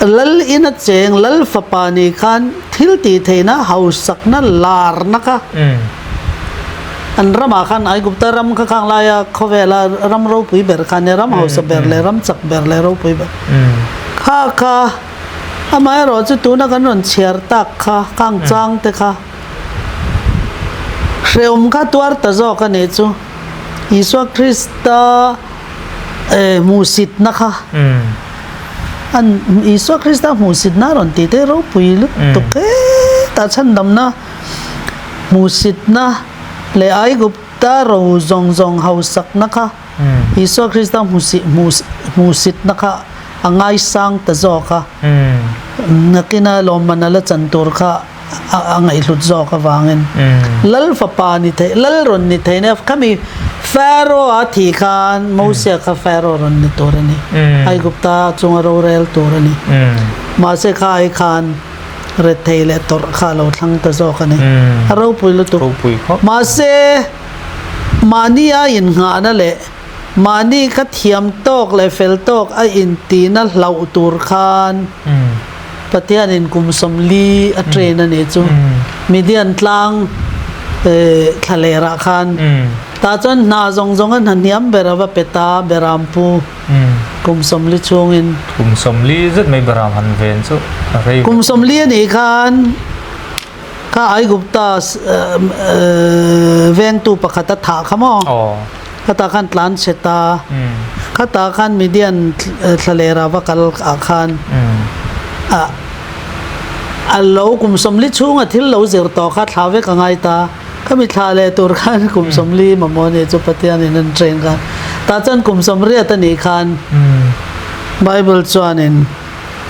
lal in a cheng lal fapa ni khan thil tih theihna hausakna larna kha An ramah khan Aigupta ram kha khang laia khawvela ram ropui ber kha nia, ram hausa ber leh ram chak ber leh ropui ber kha kha amaherawh chu tuna kan rawn chhiar tak kha khang chang te kha hrehawm kha tuar ta zawk a nih chu Isua Krista hmuhsitna kha an Isua Krista hmuhsitna a rawn tih te ropui lutuk hetah chhandamna Hmuhsitna leh Aigupta ro zawng zawng hausakna kha Isua Krista hmuhsitna kha a ngaisang ta zawk a, nakina lawmman a la chan tur kha a ngaihhlut zawk avangin Lal fapa ni thei, Lal rawn ni thei nia, khami Pharaoh a thih khan Mosia kha Pharaoh rawn ni tur a ni, Aigupta chunga rorel tur a ni. Mahse kha ai khan. Rethei leh tawrh kha a lo thlang ta zawk a ni. A ropui lutuk. Ropui khawp. Mahse, mahni a innghahna leh mahni kha thiam tawk leh fel tawk a intihna hlauh tur khan Pathianin kum 40 a train a nih chu. Midian tlang thlalerah khan tah chuan hna zawng zawng a hna hniam ber a va pe ta, Berampu. Kum 40 chhungin. Kum 40 zet mai Beram han ven chu a rei ve. Kum 40 a nih khan kha Aigupta vengtu pakhat a thah kha maw? Khatah khan tlan chhe ta. Khatah khan Midian thlalera va kal ah khan a lo kum 40 chhunga thil lo zir tawh kha thlah vek a ngai ta. Ka mithla leh tur khan kum 40 mamawh nih chu Pathianin an train khan tah chuan kum 80 a nih khan Bible chuanin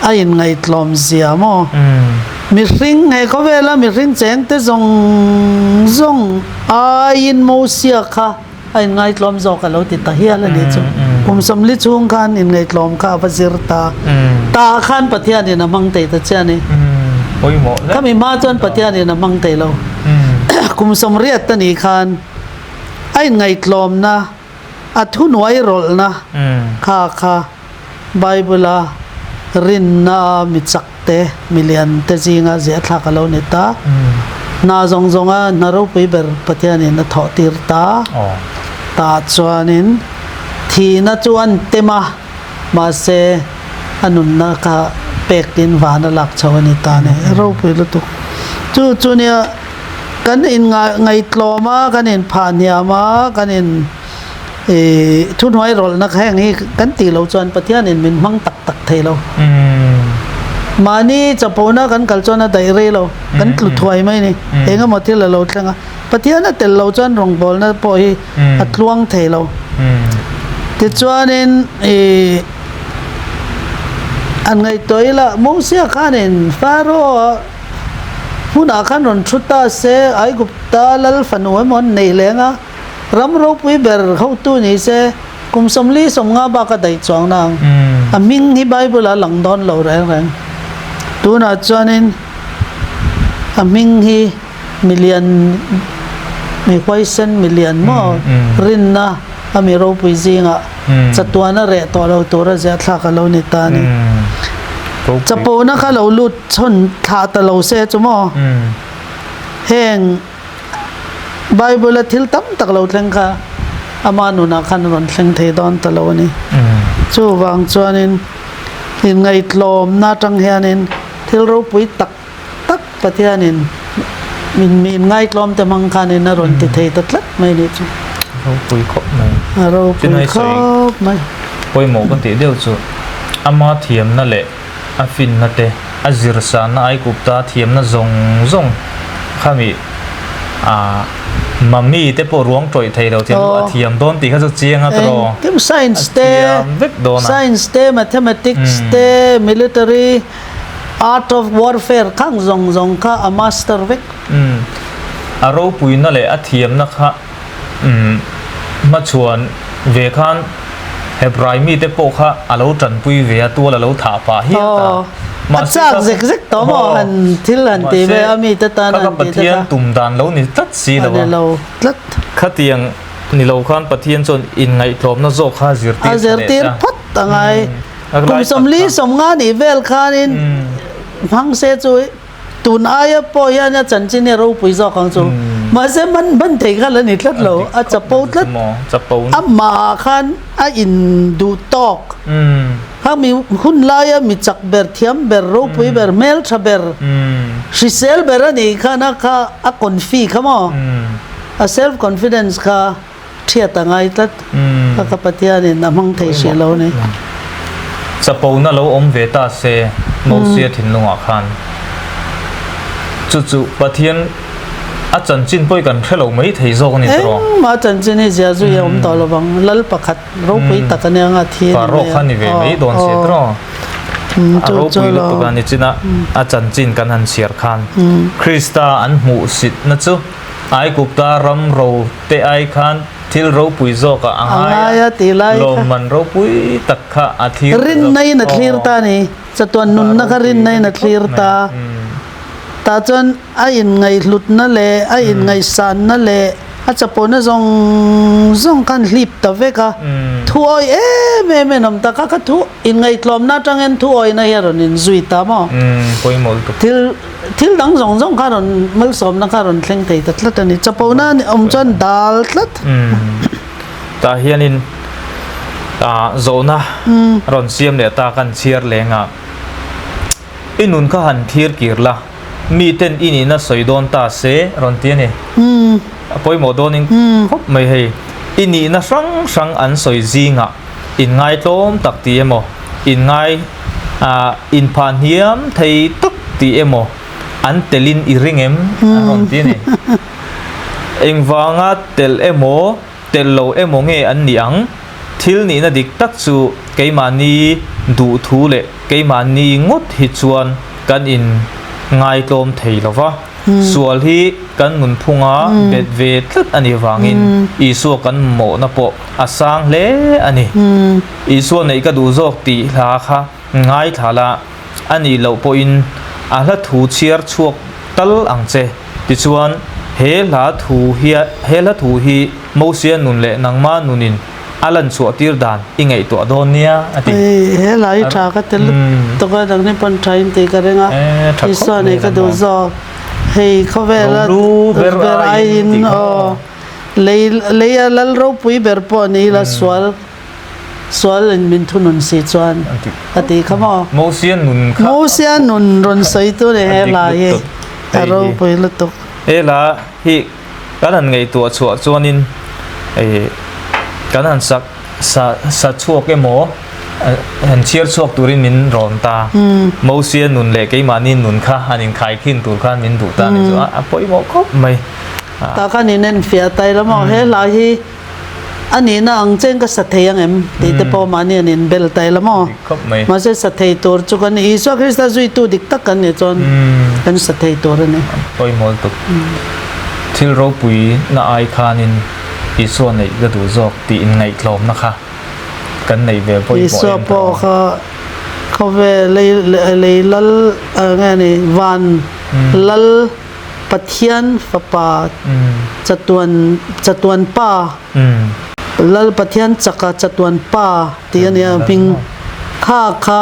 a inngaihtlawm zia maw? Mihring he khawvela mihring cheng te zawng zawng aiin Mosia kha a inngaihtlawm zawk a lo ti ta hial a nih chu. Kum 40 chhung khan inngaihtlawm kha a va zir ta. Tah khan Pathianin a hmang thei ta che a ni. Khami hma chuan Pathianin a hmang thei lo. Kum 80 a nih khan a inngaihtlawmna, a thuhnuai rawlhna kha kha Bible-a rinna a mi chak te, milian te zinga ziahthlak a lo ni ta. Hna zawng zawnga hna ropui ber Pathianin a thawh tir ta. Tah chuanin thihna chu an tem a, mahse a nunna kha pek tin van a lak chho a ni ta ni. Ropui lutuk. Chu chu nia kan in ngaihtlawm a, kan in phah hniam a, kan in thuhnuai rawlhna heng hi kan tih loh chuan Pathianin min hmang tak tak thei lo. Mahni chapona kan kal chuan a daih rei lo, kan tlu thuai mai a ni. Eng emaw thil a lo thleng a, Pathian a tel lo chuan rawngbawlna pawh hi a tluang thei lo. Tichuanin ih an ngaihtuah ila Mosia khanin Pharaoh hmunah khan rawn thu ta se, Aigupta lal fanu emaw an neih leng a, ram ropui ber hotu ni se, Kum 40 50 bak a daih chuang na ang. A hming hi Bible ah a lang dawn lo reng reng. Tunah chuanin a hming hi milian mi huaisen milian maw rinna a mi ropui zingah chatuan a reh tawh lo tura ziah thlak a lo ni ta a ni. Chapona kha lo lut chhawn thlah ta lo se chu maw heng Bible a thil tam tak lo thleng kha ama nunah khan a rawn thleng thei dawn ta lo a ni. Chuvang chuanin inngaihtlawmna atang hianin thil ropui tak tak Pathianin min mi inngaitlawm te hmang khanin a rawn ti thei ta tlat mai nih chu. Ropui khawp mai. A ropui khawp mai. Pawimawh ka tih deuh chu ama thiamna leh a finna te, a zirsanna Aigupta thiamna zawng zawng khami ah mummy te pawh ruang tawih thei lo thiam a thiam dawn tih kha chu chiang a tawh Engkim science te, science te, mathematics te, military, art of warfare khang zawng zawng kha a master vek. Umm a ropuina leh a thiamna kha umm hmachhuan ve khan Hebrai mite pawh kha a lo tanpui ve a, tual a lo thah pah hial ta. A chak zek zek tawh maw han thil han ti ve a mite tan han ti te kha. Pathian tum dan lo ni tlat si lo a. A ni lo tlat. Khatiang ni lo khan Pathian chuan inngaihtlawmna zawk kha zirtir A zirtir phawt a ngai. Kum 40 50 nih vel khanin hmang se chu Tun aia pawh hian a chanchin hi a ropui zawk ang chu. Mahse man man thei kha la ni tlat lo, a chapo tlat. Amah ah khan a in duh tawk. Khang mi hun laia mi chak ber, thiam ber, ropui ber, hmeltha ber, hrisel ber a nih khan a kha a confi kha maw? A self confidence kha. Thiat a ngai tlat. Ka ka Pathianin a hmang thei hrih lo ni. Chapona lo awm ve ta se Mosia thinlungah khan. Chu chu Pathian a chanchin pawh hi kan hre lo mai thei zawk a ni tawh. Engmah chanchin hi zia zui a awm tawh lo vang. Lal pakhat ropui tak a nia nga thi a ni mai a. Pharaoh kha ni ve mai dawn si tawh. A ropui lutuk a ni chin a a chanchin kan han chhiar khan Krista an hmuhsitna chu Aigupta ram ro te ai khan thil ropui zawk ah a ngai a, lawmman ropui tak kha a thlir ta zawk. Rinna in a thlir ta a ni. Chatuan nunna kha rinna in a thlir ta. Tah chuan a inngaihhlutna leh a inngaihsanna leh a chapona zawng zawng khan hlip ta vek a. Thu awih em em in awm ta kha kha thu inngaihtlawmna atangin thu awihna hi a rawn inzui ta maw? Thil Thil dang zawng zawng kha rawn malsawmna kha rawn thleng thei ta tlat a ni. Chapona awm chuan dal tlat. Tah hianin zawhna rawn siam leh ta kan chhiar leng a, i nun kha han thlir kir la, miten i nihna sawi dawn ta se rawn ti a ni. A pawimawh dawnin khawp mai hei. I nihna hrang hrang an sawi zingah inngaitlawm tak ti emaw, inngai inphah hniam thei tak tih emaw an telin i ring em? An rawn ti a ni. Engvanga tel emaw, tel lo emaw nge an nih ang? Thil nihna dik tak chu keimahni duhthu leh keimahni ngawt hi chuan kan in ngaitlawm thei lo va. Sual hi kan nunphunga bet ve tlat a nih vangin Isua kan mawhna pawh a sang hle a ni. Isua neih ka duh zawk tih hla kha ngaithla la, a nih loh pawhin a hla thu chhiar chhuak tal ang che. Tichuan, he hla thu hian he hla thu hi Mosia nun leh nangma nunin a lan chhuah tir dan i ngaihtuah dawn nia, a ti. Hei, he hla hi tha ka ti lutuk a, nangni pawn tha in tih ka ring a, Isua neih ka duh zawk. Hei khawvela ber aiin aw. Lei leia lal ropui ber pawh ni ila sual sual in min thunun si chuan a tih kha maw? Mosia nun kha Mosia nun rawn sawi tu ni he hla hi a ropui lutuk. He hla hi kan han ngaihtuah chhuah chuanin kan han sak sa sa chhuak emaw. Han chhiar chhuak turin min rawn ta. Mosia nun leh keimahni nun kha han inkhaikhin tur khan min duh ta a ni chu a pawimawh khawp mai. Tah khan in enfiah ta ila maw he hla hi a nihna ang chen ka sa thei ang em tih te pawh mahni an inbel ta ila maw. Mahse sa thei tur chu kan ni Isua Krista zuitu dik tak kan nih chuan kan sa thei tur a ni. Pawimawh lutuk. Thil ropui na ai khanin Isua neih ka duh zawk tih inngaihtlawmna kha. kan neih ve pawimawh Isua pawh kha khawvel lei lei lal nge ni van lal Pathian fapa chatuan chatuan pa lal Pathian chaka chatuan pa tih a nia hming kha kha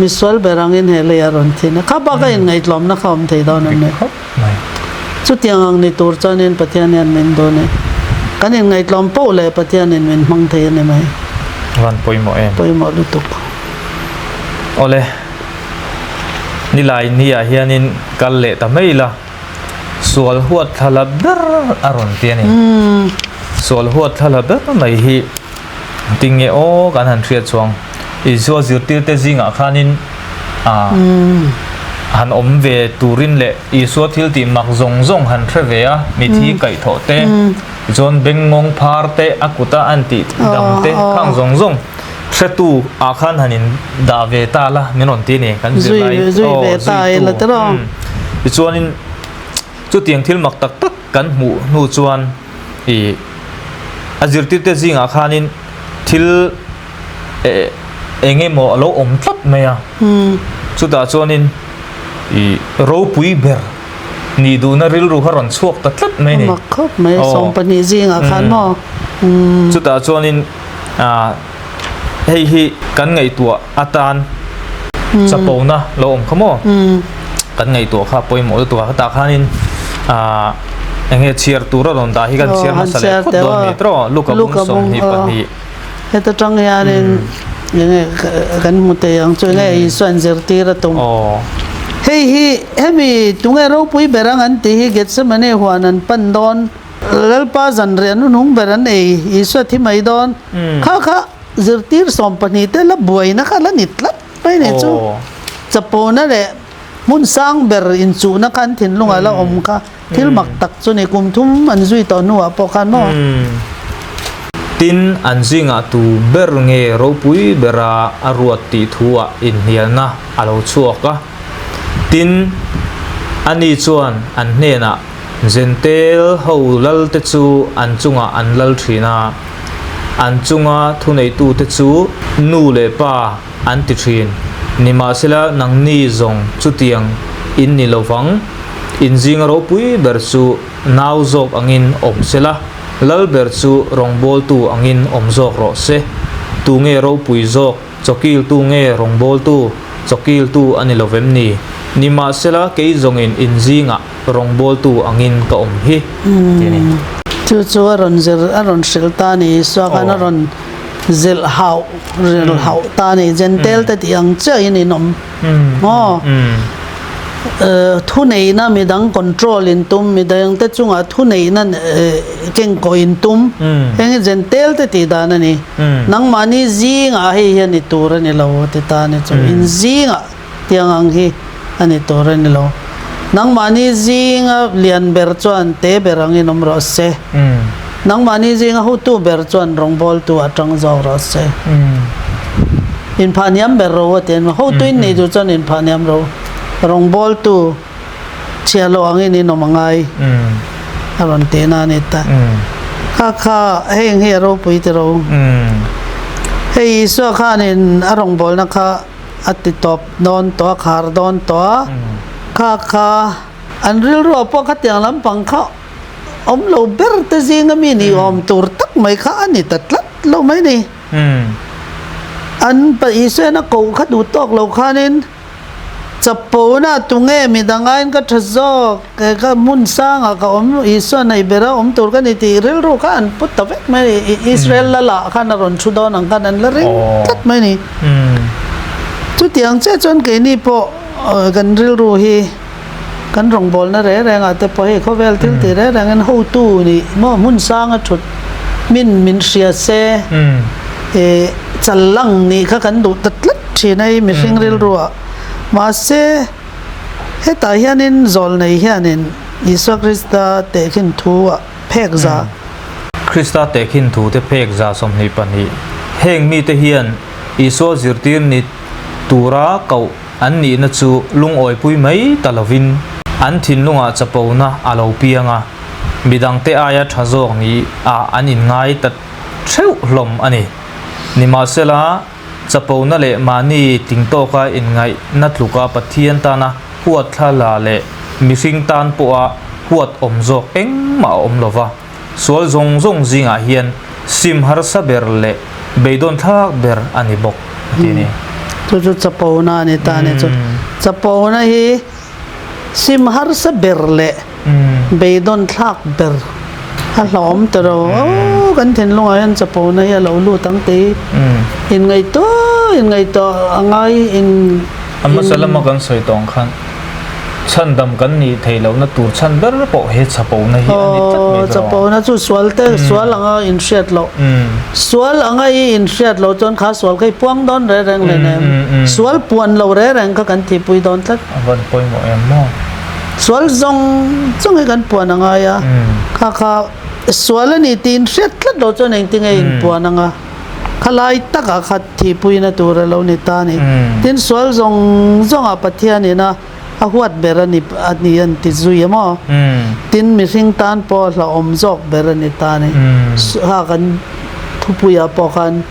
misual ber angin he lei a rawn thin a kha bak a inngaihtlawmna kha awm thei dawn em ni? Chutiang ang ni tur chuanin Pathian hian min dawn e. Kan inngaihtlawm poh leh Pathianin min hmang thei a ni mai. Van pawimawh em? Pawimawh lutuk. Awle, nilai ni ah hianin kal leh ta mai ila, sual huat thla la ber a rawn ti a ni. Sual huat thla la ber mai hi tinge aw kan han hriat chuang. Isua zirtirte zingah khanin han awm ve turin leh Isua thil tih mak zawng zawng han hre ve a, mithi kaihthawh te, tichuan bengngawng phar te, a kuta an tih dang te khang zawng zawng hretu ah khan han in dah ve ta la min rawn ti a ni kan zirlai aw zuitu tichuanin chutiang thil mak tak tak kan hmuh hnu chuan ih a zirtirte zingah khanin thil eng emaw a lo awm tlat mai a chutah chuanin ih ropui ber nih duhna rilru kha rawn chhuak ta tlat mai a ni. Mak khawp mai 12 zingah khan maw. Chutah chuanin ah hei hi kan ngaihtuah atan chapona lo awm kha maw kan ngaihtuah kha pawimawh lutuk a hetah khanin ah eng nge chhiar tur a rawn dah hi kan chhiar hmasa leh phawt dawn a ni tawh Luka bung 22. Heta tang hianin enge kan hmu thei ang chu enge Isuan zirtir a tum. Hei hi hemi tunge ropui ber ang an tih hi Gethsemane huan an pan dawn Lalpa zanriah hnuhnung ber an ei Isua thi mai dawn kha kha zirtir 12 te la buaina kha la ni tlat mai ni chu chapona leh hmun sang ber inchuhna kha an thinlungah la awm kha. Thil mak tak chu ni kum thum an zui tawh hnuah pawh khan maw? Tin, an zingah tu ber nge ropui bera a ruat tih thuah inhnialna a lo chhuak a. Tin, ani chuan an hnenah, Jentail ho lalte chu an chungah an lal thin a, an chunga thuneitute chu nu leh pa an ti thin. Nimahsela, nangni zawng chutiang in ni lo vang. In zinga ropui ber chu nau zawk angin awm se la, lal ber chu rawngbawltu angin awm zawk rawh se. Tu nge ropui zawk, chawkiltu nge rawngbawltu? Chawkiltu a ni lo vem ni? Nimahsela, kei zawngin in zingah rawngbawltu angin ka awm hi, ti a ni. Chu chu a rawn zir, a rawn hrilh ta a ni. Isua khan a rawn zilh hauh, rilh hauh ta a ni. Jentail te tih ang chiahin in awm. Maw? Thuneihna midang control in tum, midang te chungah thuneihna kengkawh in tum, heng hi Jentail te tih dan a ni. Nangmahni zingah hei hi a ni tur a ni lo ti ta a ni chu. In zingah tiang ang hi a ni tur a ni lo. Nangmahni zinga lian ber chuan te ber angin awm rawh se. Nangmahni zinga hotu ber chuan rawngbawltu a tang zawk rawh se. Inphahniam ber ro a ti a ni. Hotuin nei tur chuan inphahniam ro. Rawngbawltu chhia lo angin in awm a ngai a rawn tihna a ni ta. Kha kha heng hi a ropui ti ro. Hei Isua khanin a rawngbawlna kha a ti tawp dawn tawh a, khar dawn tawh a. Kha kha an rilruah pawh khatiang lampang kha awm lo ber te zinga mi ni awm tur tak mai kha a ni ta tlat lo mai ni. An pa Isuain a koh kha duh tawk lo khanin chapona tunge midang aiin ka tha zawk he ka hmun sangah ka awm Isua nei bera awm tur ka ni tih rilru kha an put ta vek mai ni. Israel lala khan a rawn thu dawn ang khan an la ring tlat mai ni. Chutiang chiah chuan keini pawh kan rilru hi Kan rawngbawlna reng rengah te pawh hei khawvel thil tih reng rengin hotu nih maw hmun sanga thut min min hria se ih Challang nih kha kan duh ta tlat thin a i mihring rilruah. Mahse, hetah hianin zawlnei hianin Isua Krista tehkhin thu ah phek za. Krista tehkhin thu te phek za 22. Heng mite hian Isua zirtir ni tura koh an nihna chu lungawipui mai ta lovin an thinlungah chapona a lo piang a, midangte aia tha zawk ni ah an inngai ta theuh hlawm a ni. Nimahsela, chapona leh mahni tling tawka inngaihna tluka Pathian tana huat thla la leh mihring tan pawha huat awm zawk engmah a awm lo va, sual zawng zawng zingah hian sim harsa ber leh beidawn thlak ber a ni bawk, a ti a ni. Chu chu chapona a ni ta a ni chu. Chapona hi Sim harsa ber leh beidawn thlak ber a hlauhawm ta ro. Aw kan thinlungah hian chapona hi a lo lut ang tih inngaihtuah inngaihtuah a ngai in. A hmasa lama kan sawi tawng khan chhandam kan nih theih lohna tur chhan ber pawh he chapona hi a ni tlat mai tawh. Chapona chu sual te sual anga inhriat loh. Sual anga i inhriat loh chuan kha sual kha i puang dawn reng reng leh nem. Sual puan lo reng reng kha kan thihpui dawn tlat. A van pawimawh em maw? Sual zawng zawng hi kan puan a ngai a, kha kha sual a ni tih inhriat tlat loh chuan engtin nge inpuan anga khalai takah kha thihpuina tur a lo ni ta a ni. Tin, sual zawng zawngah Pathianin a a huat ber a ni a ni an ti zui a maw? Tin, mihring tan pawh a hlauhawm zawk ber a ni ta a ni. Kha kan thupuiah pawh khan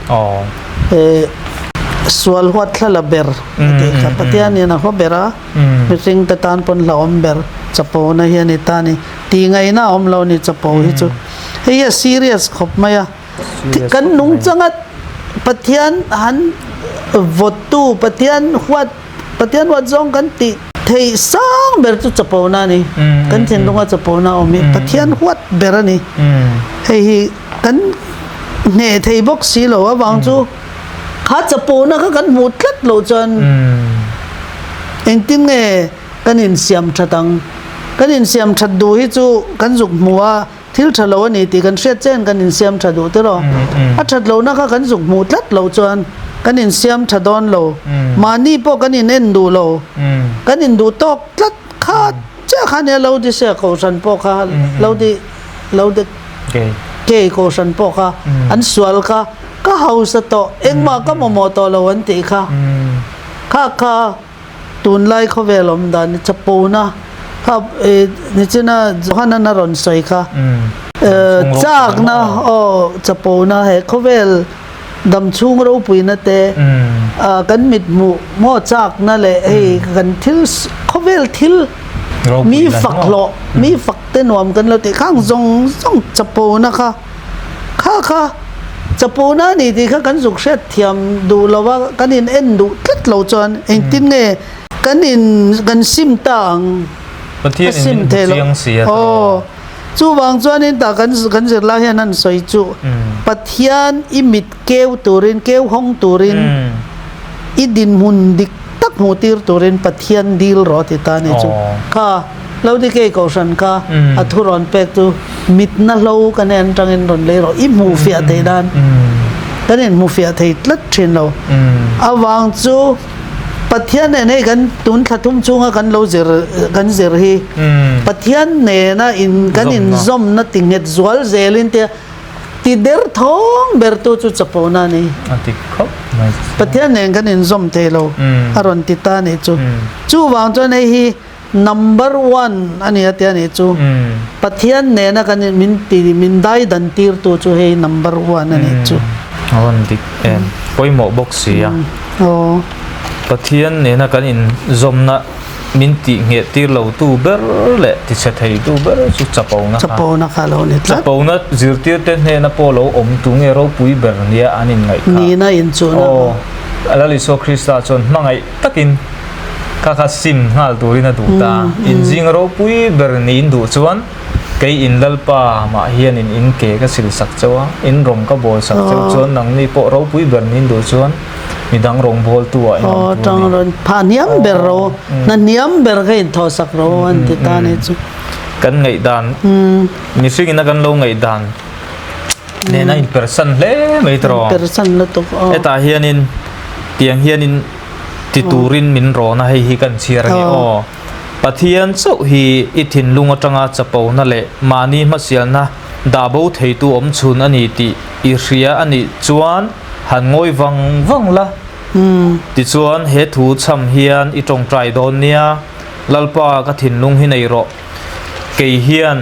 sual huat thla la ber a tih kha Pathian hian a haw ber a, mihring te tan pawn hlauhawm ber chapona hi a ni ta a ni. Tih ngaihna a awm lo a ni chapo hi chu. Hei hi a serious khawp mai a. Kan nungchanga Pathian han vawttu, Pathian huat, Pathian huat zawng kan tih theih sang ber chu chapona a ni. Kan thinlunga chapona a awm hi Pathian huat ber a ni. Hei hi kan hneh thei bawk si lo avang chu kha chapona kha kan hmuh tlat loh chuan engtin nge kan insiam that ang? Kan insiam that duh hi chu kan zuk hmu a. Thil tha lo a ni tih kan hriat chen kan insiam tha duh tiraw? A that lohna kha kan zuk hmuh tlat loh chuan kan insiam tha dawn lo. Mahni pawh kan in en duh lo. Kan in duh tawk tlat kha chiah kha nia lo di sia kohhran pawh kha lo di lo di kei kohhran pawh kha an sual kha ka hausa tawh engmah ka mamawh tawh lo an tih kha kha kha Tunlai khawvel awm dan hi chapona kha nichina Johanan a rawn sawi kha chakna aw chapona he khawvel damchhung ropuina te kan mit hmuh maw chakna leh hei kan thil khawvel thil mi fak hlawh mi fak te nuam kan lo tih khang zawng zawng chapona kha Kha kha chapona a ni tih kha kan zuk hriat thiam duh lo a, kan in en duh tlat lo chuan engtin nge kan in kan sim ta ang? Pathian in min hmu chiang si a tawh. Chuvang chuanin tah kan kan zirlai hian an sawi chu Pathian i mit keu turin keu hawng turin i dinhmun dik tak hmuh tir turin Pathian dil rawh ti ta a ni chu. Kha Lodikei Kohhran kha a thu rawn pek chu mitna hlo ka nen atangin rawn lei rawh i hmuh fiah theih nan kan inhmu fiah thei tlat thin lo. Avang chu Pathian nen hei kan tun thla thum chhunga kan lo zir kan zir hi Pathian nena in kan inzawmna ti nghet zual zelin tia Ti der thawng bertu chu chapona a ni. A dik khawp mai. Pathian nen kan inzawm thei lo a rawn ti ta a nih chu. Chuvang chuan hei hi number one a ni a tia nih chu. Pathian nena kan min ti min dai dan tirtu chu hei number one a nih chu. A rawn dik em. Pawimawh bawk si a. Aw. Pathian nena kan inzawmna Min tih ngheh tir lo tu ber leh ti chhe thei tu ber chu chapona kha. Chapona kha lo ni tlat. Chapona zirtir te hnena pawh lo awm tu nge ropui ber nia an inngaih kha. Nihna inchuhna. Aw, Lal Isua Krista chuan hmangaih takin kha kha sim nghal turin a duh ta. Inzing ropui ber niin duh chuan kei in Lalpa mah hianin in ke ka sil sak cheu a, in rawng ka bawl sak cheu chuan nangni pawh ropui ber niin duh chuan Midang rawngbawltu ah in awm tur a ni. Aw, pha hniam ber ro, hna hniam ber kha in thaw sak ro an ti ta ni chu. Kan ngaihdan, mihring ina kan lo ngaihdan Nen a inpersan hle mai tawh. Inpersan lutuk aw. Hetah hianin tiang hianin ti turin min rawn a hei hi kan chhiar a ni aw. Pathian chauh hi i thinlung atanga chapona leh mahni hmasialna dah bo theitu awm chhun a ni tih i hria a nih chuan han ngawi vang vang la. Tichuan he thu chham hian i tawngtai dawn nia, Lalpa ka thinlung hi nei rawh. Kei hian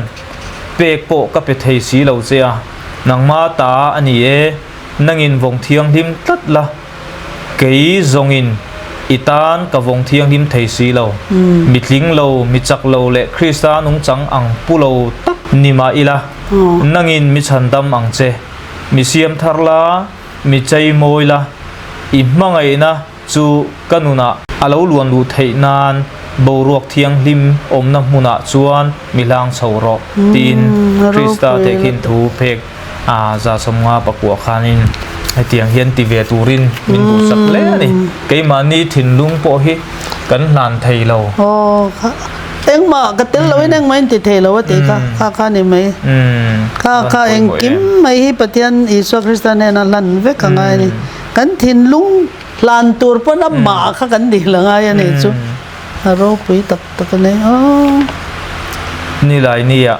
pek pawh ka pe thei si lo che a, nangma ta a ni e, nangin vawng thianghlim tlat la, kei zawngin i tan ka vawng thianghlim thei si lo. Mi tling lo, mi chak lo leh Krista nungchang ang pu lo tak ni mah ila, nangin mi chhandam ang che, mi siam thar la, mi chei mawi la, i hmangaihna Chu ka nunah a lo luan luh theih nan boruak thianghlim awmna hmunah chuan mi hlang chho rawh, tiin Krista tehkhin thu phek a 150 pakua khanin hetiang hian ti ve turin min duhsak hle a ni. Keimahni thinlung pawh hi kan hlan thei lo. Aw, engmah ka tel loin engmah in ti thei lo a tih kha, kha kha ni mai. Kha kha engkim mai hi Pathian Isua Krista hnena hlan vek a ngai a ni. Kan thinlung hlan tur pawn a mah kha kan dil a ngai a nih chu a ropui tak tak a ni aw. Nilai nia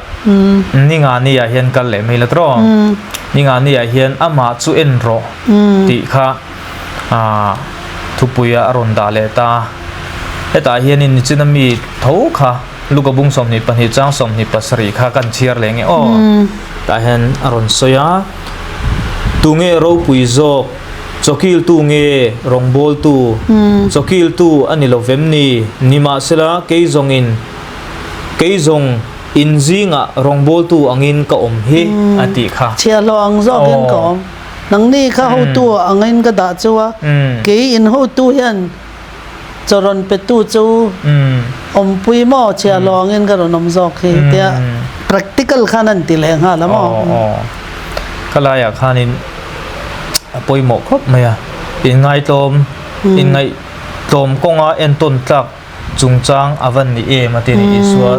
ninga nia hian kal leh mai la tawh ninga nia hian amah chu en rawh tih kha ah thupuia a rawn dah leh ta hetah hianin nichina mi tho kha Luka bung 22 chang 27 kha kan chhiar leh nge aw tah hian a rawn sawi a tunge ropui zawk chawkiltu nge rawngbawltu chawkiltu a ni lo vem ni nimahsela kei zawngin kei zawng in zingah rawngbawltu angin ka awm hi a tih kha chhiahhlawh ang zawkin ka awm nangni kha hotu angin ka dah chu a kei in hotu hian Chaw rawn petu chu awmpui maw chhia lawngin ka rawn awm zawk hi tia practical khan an ti leh nghal a maw. Aw ka laiah khanin a pawimawh khawp mai a, inngaihtlawm inngaihtlawm kawnga entawn tlak chungchang a van ni em a ti a ni Isua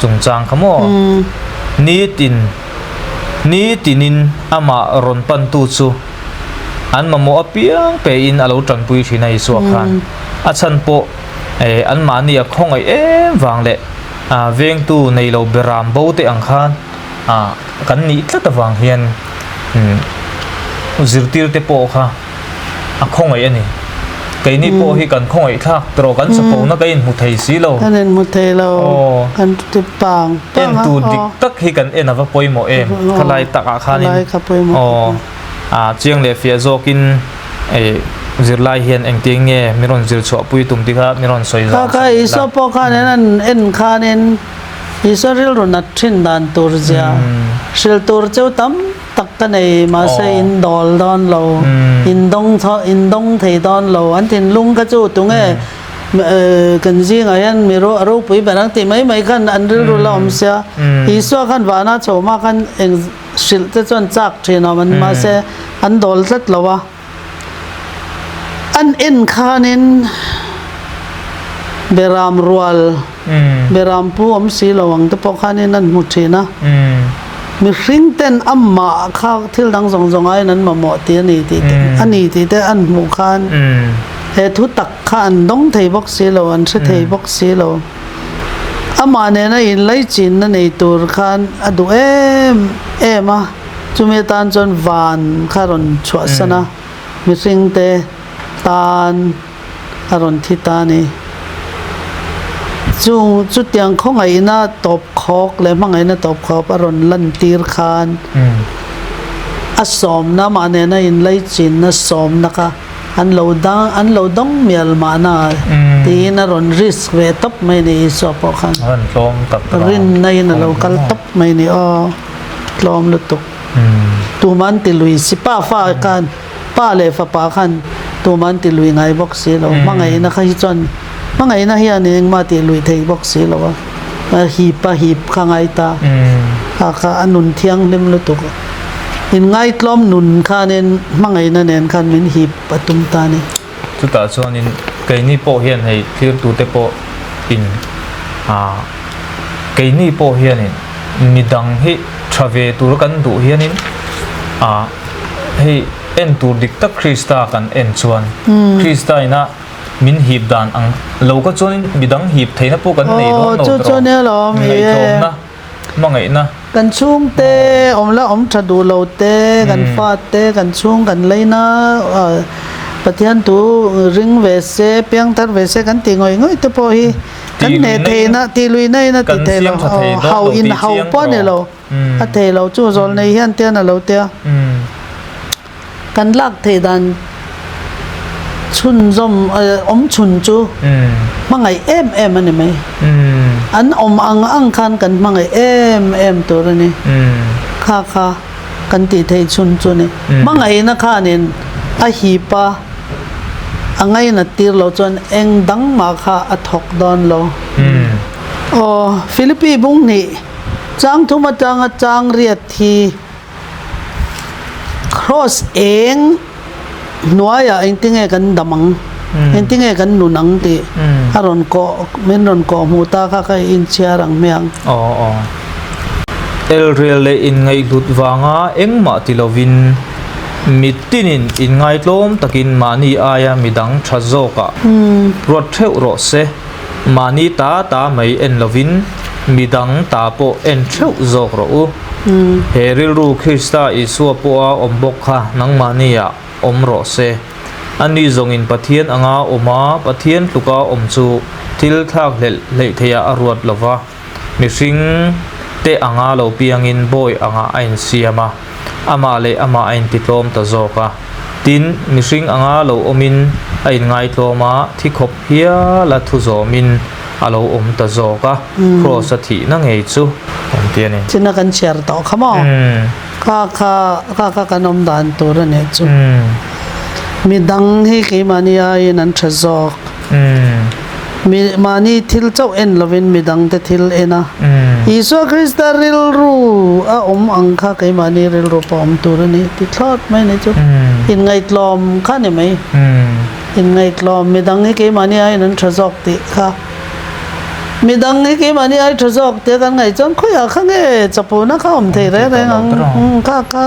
chungchang kha maw. Nitin nitinin amah rawn pantu chu An mamawh apiang pein a lo tanpui thin a Isua khan. A chhan pawh eh anmahni a khawngaih em vang leh ah vengtu nei lo beram bo te ang khan ah kan nih tlat avang hian umm zirtir te pawh kha a khawngaih a ni. Keini pawh hi kan khawngaih thlak tawh kan chapona kan inhmu thei si lo. Kan inhmu thei lo. Kan ti pang pang a. En tur dik tak hi kan en a va pawimawh em. Khalai takah khanin. Khalai kha pawimawh. Aw. A chiang leh fiah zawkin zirlai hian engtin nge min rawn zir chhuahpui tum tih kha min rawn sawi zau. Kha kha Isua pawh khanin an en khanin Isua rilru nat thin dan tur zia hrilh tur cheu tam tak ka nei mahse in dawl dawn lo, in dawng in dawng thei dawn lo an thinlung kha chu tunge kan zingah hian mi ropui ber ang tih mai mai khan an rilru la awm sia. Isua khan vana chhawma khan eng Hrilh te chuan chak thin awm an mahse an dawl tlat lo a, an en khanin beram rual beram pu awm si lo ang te pawh khanin an hmu thin a, mihring ten amah kha thil dang zawng zawng aiin an mamawh tih a ni tih te a ni tih te an hmuh khan he thu tak kha an dawng thei bawk si lo an hre thei bawk si lo. Amah nena inlaichinna nei tur khan a duh em em a, chumi atan chuan van kha a rawn chhuahsan a, mihringte tan a rawn thi ta a ni. Chung chutiang khawngaihna tawp khawk leh hmangaihna tawp khawp a rawn lantir khan a sawmna, amah nena inlaichinna sawmna kha An lo dang, an lo dawng mial mahna tiin a rawn risk ve tawp mai a ni Isua pawh khan. A rawn tlawm tak tak a. Rinna in a lo kal tawp mai a ni aw, tlawm lutuk. Tumah an ti lui si, pa fa khan, pa leh fapa khan tumah an ti lui ngai bawk si lo. Hmangaihna kha hi chuan, hmangaihna hian engmah tih lui thei bawk si lo a, a hip a hip kha ngai ta. Kha kha a nun thianghlim lutuk. Inngaitlawm nun khanin hmangaihna nen khan min hip a tum ta a ni. Chutah chuanin keini pawh hian hei thlirtute pawh in ah keini pawh hianin midang hi tha ve tur kan duh hianin A hei en tur dik tak Krista kan en chuan Krista ina min hip dan ang lo kha chuanin midang hip theihna pawh kan nei dawn lo tawh ngaihtlawmna hmangaihna. Kan chhungte awm la awm tha duh lo te kan fate kan chhung kan leina Pathian thu ring ve se piangthar ve se kan tih ngawih ngawih te pawh hi kan hneh theihna tih luihna in a ti thei lo hau in hau pawh a ni lo. A thei lo chu zawl nei hian tian a lo tia. Kan lak theih dan chhunzawm awm chhun chu hmangaih em em a ni mai. An awm ang ang khan kan hmangaih em em tur a ni. Kha kha kan tih theih chhun chu a ni. Hmangaihna khanin a hip a, a ngainat tir lo chuan eng dang mah kha a thawk dawn lo. Aw Philippi bung hnih. Chang thum atanga chang riat hi Kraws eng hnuaiah engtinge kan dam ang, engtinge kan nun ang tih a rawn kawh, min rawn kawh hmuh ta kha ka inchhiar ang hmiang. Aw aw. Elrel leh inngaihhlut vanga engmah ti lovin mitinin inngaitlawm takin mahni aia midang tha zawkah ruat theuh rawh se. Mahni ta ta mai en lovin midang ta pawh en theuh zawk rawh u. He rilru Krista Isua pawha awm bawk kha nangmahniah awm rawh se. Ani zawngin Pathian anga awm a, Pathian tluka awm chu thil thlak hlelh hleih theiah a ruat lo va. Mihring te anga lo piangin bawi angah a insiam a, amah leh amah a intitlawm ta zawk a. Tin, mihring anga lo awmin a inngaitlawm a, thi khawp hiala thu zawmin a lo awm ta zawk a, Kraws a thihna ngei chu kan ti a ni. China kan chhiar tawh kha maw? Kha kha kha kha kan awm dan tur a nih chu. Midang hi keimahni aiin an tha zawk. Mi mahni thil chauh en lovin midangte thil en a. Isua Krista rilru a awm ang kha keimahni rilru pawh awm tur a ni ti thlawt mai ni chu. Inngaihtlawm kha ni mai. Inngaihtlawm midang hi keimahni aiin an tha zawk tih kha. Midang hi keimahni ai tha zawk tia kan ngaih chuan khawiah kha nge chapuna kha awm thei reng reng ang kha kha.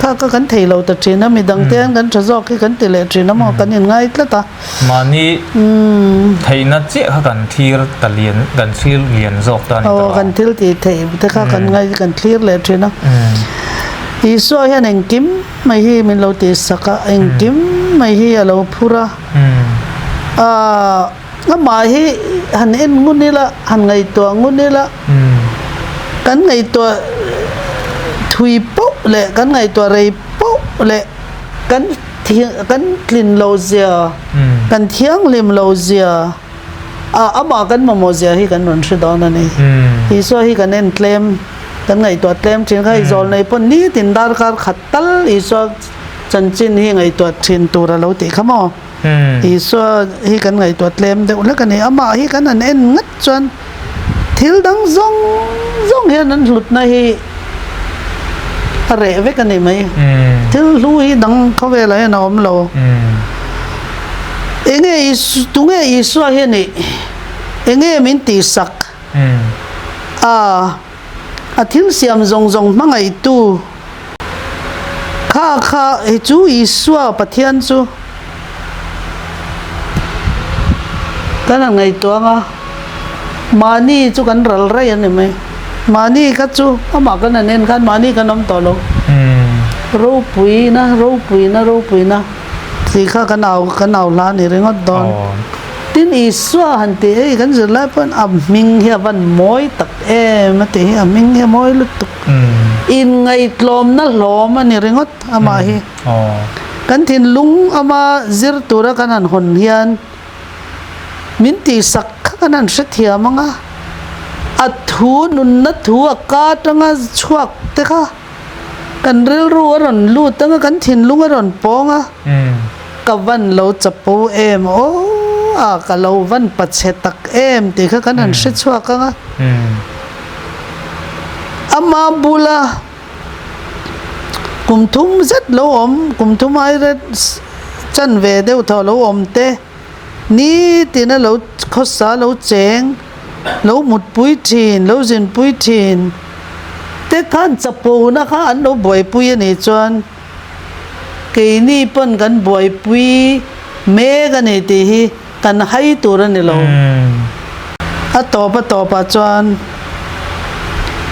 Kha kha kan thei lo ta thin a, midang te hian kan tha zawk hi kan ti leh thin a maw, kan inngai tlat a. Mahni theihna chiah kha kan thlir ta lian, kan thlir lian zawk ta a ni ta lo. Aw, kan thil tih theih te kha kan ngai, kan thlir leh thin a. Isua hian engkim mai hi min lo tihsak a, engkim mai hi a lo phur a. Aaa. Amah hi han en ngun ila, han ngaihtuah ngun ila, kan ngaihtuah thui poh leh kan ngaihtuah rei poh leh kan kan tlin lo zia, kan thianghlim lo zia, amah kan mamawh zia hi kan rawn hre dawn a ni. Isua hi kan en tlem, kan ngaihtuah tlem thin kha, i zawl nei pawn nitin darkar khat tal Isua chanchin hi ngaihtuah thin tur a lo tih kha maw? Isua hi kan ngaihtuah tlem deuh hlek a ni. Amah hi kan han en ngat chuan thil dang zawng zawng hian an hlutna hi a reh vek a ni mai. Thil hlu hi dang khawvelah hian a awm lo. Enge tunge Isua hi a nih? Enge min tihsak? A a thil siam zawng zawng hmangaihtu Kha kha hi chu Isua Pathian chu kan han ngaihtuah ang a, mahni chu kan ral raih a ni mai. Mahni kha chu amah kan han en khan mahni kan awm tawh lo. Ropuina, ropuina, ropuina tih kha kan au kan au hla a ni ringawt dawn. Tin Isua han tih hei kan zirlai pawn a hming hi a van mawi tak em a tih hi a hming hi a mawi lutuk. Inngaihtlawmna hlawm a ni ringawt amah hi. Kan thinlung ama zir tura kan han hawn hian min tihsak kha kan han hrethiam ang a, a thu nunna thu a ka atanga chhuak te kha kan rilru a rawn lut ang a, kan thinlung a rawn pawng a, ka van lo chapo em aw a, ka lo van pachhe tak em tih kha kan han hrechhuak ang a. Ama bula kum thum zet lo awm, kum thum ai ret chan ve deuh thaw lo awm te, nitin a lo khawsa lo cheng, lo mutpui thin, lo zinpui thin te. khan chapona kha an lo buaipui a nih chuan keini pawn kan buaipui mek a ni tih hi kan hai tur a ni lo. A tawp a tawpah chuan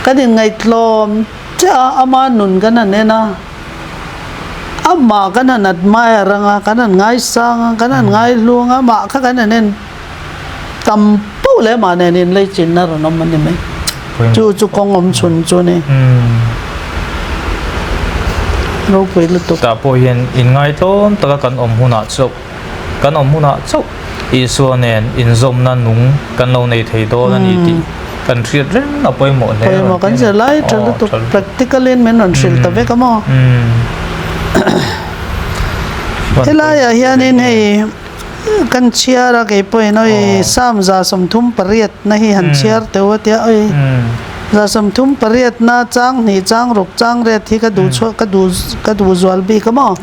kan inngaihtlawm chiah a, ama nun kan han en a, amah kan han admire ang a, kan han ngaisang a, kan han ngaihlu ang a, amah kha kan han en tam poh leh amah nen inleichinna rawn awm a ni mai. Chu chu kawng awm chhun chu a ni. Ropui lutuk. Tah pawh hian inngaihtlawm taka kan awm hunah chauh kan awm hunah chauh Isua nen inzawmna nung kan lo nei thei dawn a ni tih kan hriat reng a pawimawh hle a rawn ti a ni. Pawimawh kan zir lai tha lutuk practical in min rawn hrilh ta vek a maw. Helaiah hianin hei kan chhiar a kei pawhin awi Psalm 38 na hi han chhiar teuh a tia awi 38 na chang hnih chang ruk chang riat hi ka duh chhuah ka duh ka duh zual bik a maw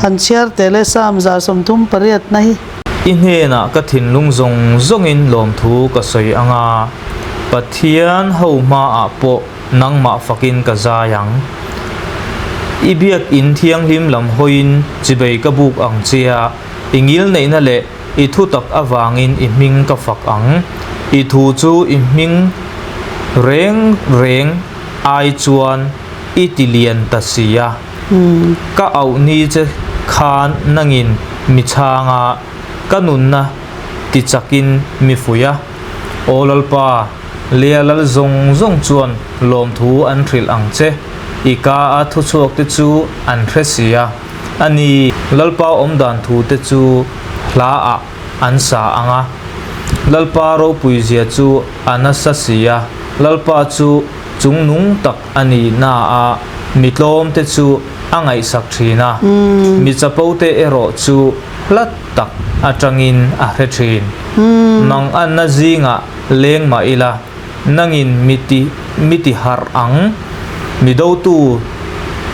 han chhiar teh le Psalm 38 na hi. I hnenah ka thinlung zawng zawngin lawmthu ka sawi ang a, Pathian ho hmaah pawh nangmah fakin ka zai ang. I biakinn thianghlim lam hawiin chibei ka buk ang che a, i ngilneihna leh i thutak avangin i hming ka fak ang. I thu chu i hming reng reng ai chuan i ti lian ta si a. Ka auh ni che khan nangin mi chhang a, ka nunna ti chakin mi fuih a. Aw Lalpa, Lea lal zawng zawng chuan lawmthu an hrilh ang che, i ka a thuchhuak te chu an hre si a. A ni, Lalpa awmdan thu te chu hla ah an sa ang a. Lalpa ropuizia chu a nasa si a, Lalpa chu chungnung tak a ni na a, mi tlawm te chu a ngaihsak thin a, mi chapo te erawh chu hlat tak atangin a hre thin. Manganna zingah leng mah ila, nangin mi ti mi ti harh ang, mi dotu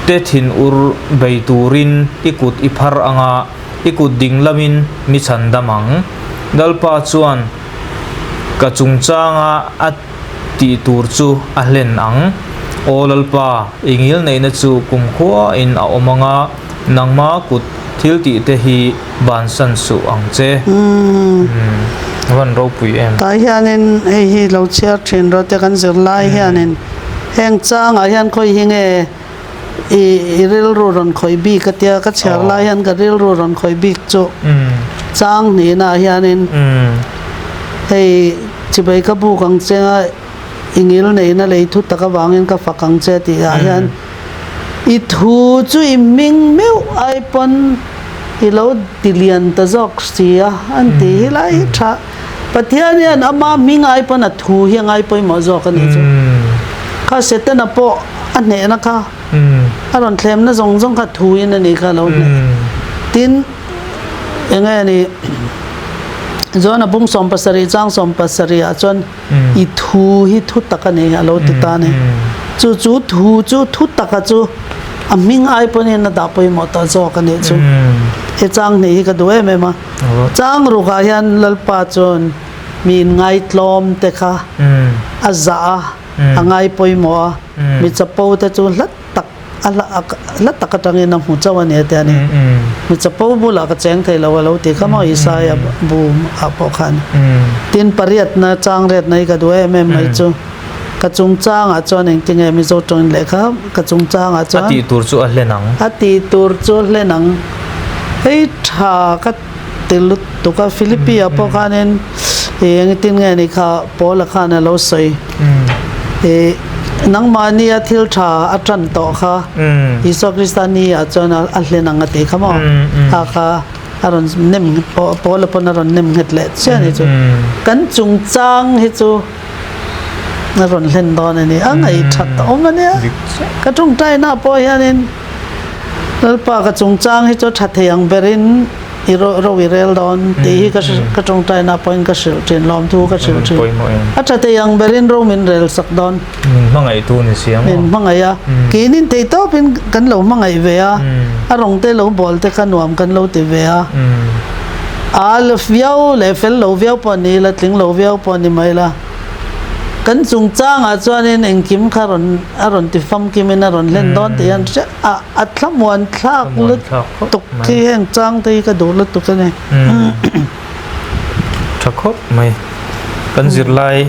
te thinur bei turin i kut i phar ang a, i kut ding lamin mi chhandam ang. Lalpa chuan ka chungchanga a. Tih tur chu a hlen ang. Aw Lalpa, i ngilneihna chu kumkhuain a awm ang a, nangma kut thil tihte hi bansan suh ang che. A van ropui em. Tah hianin hei hi lo chhiar thin rawh te kan zir lai hianin heng changah hian khawi hi nge i i rilru rawn khawih bik a tia ka chhiar lai hian ka rilru rawn khawih bik chu chang hnihnaah hianin hei Chibai ka buk ang che a, i ngil neihna lei thu tak avangin ka fak ang che tih ah hian i thu chu i hming meuh ai pawn i lo ti lian ta zawk si a an ti hi lai hi tha. Pathian hian ama hming ai pawn a thu hi a ngai pawimawh zawk a nih chu. Kha Setana pawh a hnehna kha a rawn thlemna zawng zawng kha thu in a nih kha a lo hneh. Tin. Eng nge ni? John a bung 17 chang 17 ah chuan i thu hi thu tak a ni a lo ti ta ni. Chu chu thu chu thu taka chu a hming ai pawhin a dah pawimawh tawh zawk a nih chu. He chang hnih hi ka duh em em a. Chang rukah hian Lalpa chuan mi inngaitlawm te kha a zah a, a ngai pawimawh a, mi chapo te chu hlat tak A hla tak atangin a hmu chauh a ni a ti a ni. Mi chapo bulah ka cheng thei lo a lo ti kha maw Isaiah bu ah pawh khan. Tin pariatna chang riatna hi ka duh em em mai chu ka chungchangah chuan engtinge Mizo tawngin lehkha ka chungchangah chuan A tih tur chu a hlen ang. A tih tur chu a hlen ang. Hei tha ka ti lutuk a Philippi ah pawh khanin ih engtin nge ni kha Paula khan a lo sawi. Ih nangmahnia thil tha a tan tawh kha Isua Krista ni ah chuan a hlen ang a tih kha maw kha kha a rawn nem Paula pawn a rawn nem nghet leh chiah a ni chu kan chungchang hi chu a rawn hlen dawn a ni a ngaihthat a awm a nia ka tawngtaina pawh hianin Lalpa ka chungchang hi chu a tha thei ang berin i ro i rel dawn tih hi ka ka tawngtaina pawhin ka hrilh thin, lawmthu ka hrilh thin. A tha thei ang berin ro min rel sak dawn. Min hmangaihtu ni si ang aw. Min hmangaih a, keinin theihtawpin kan lo hmangaih ve a, a rawng te lo bawl te kha nuam kan lo ti ve a. A viau leh fel lo viau pawh ni ila, tling lo viau pawh ni mai ila. Kan chungchangah chuanin engkim kha rawn a rawn ti famkimin a rawn hlen dawn tih hian hre a a thlamuan thlak lutuk hi heng chang te hi ka duh lutuk a ni. Tha khawp mai. Kan zirlai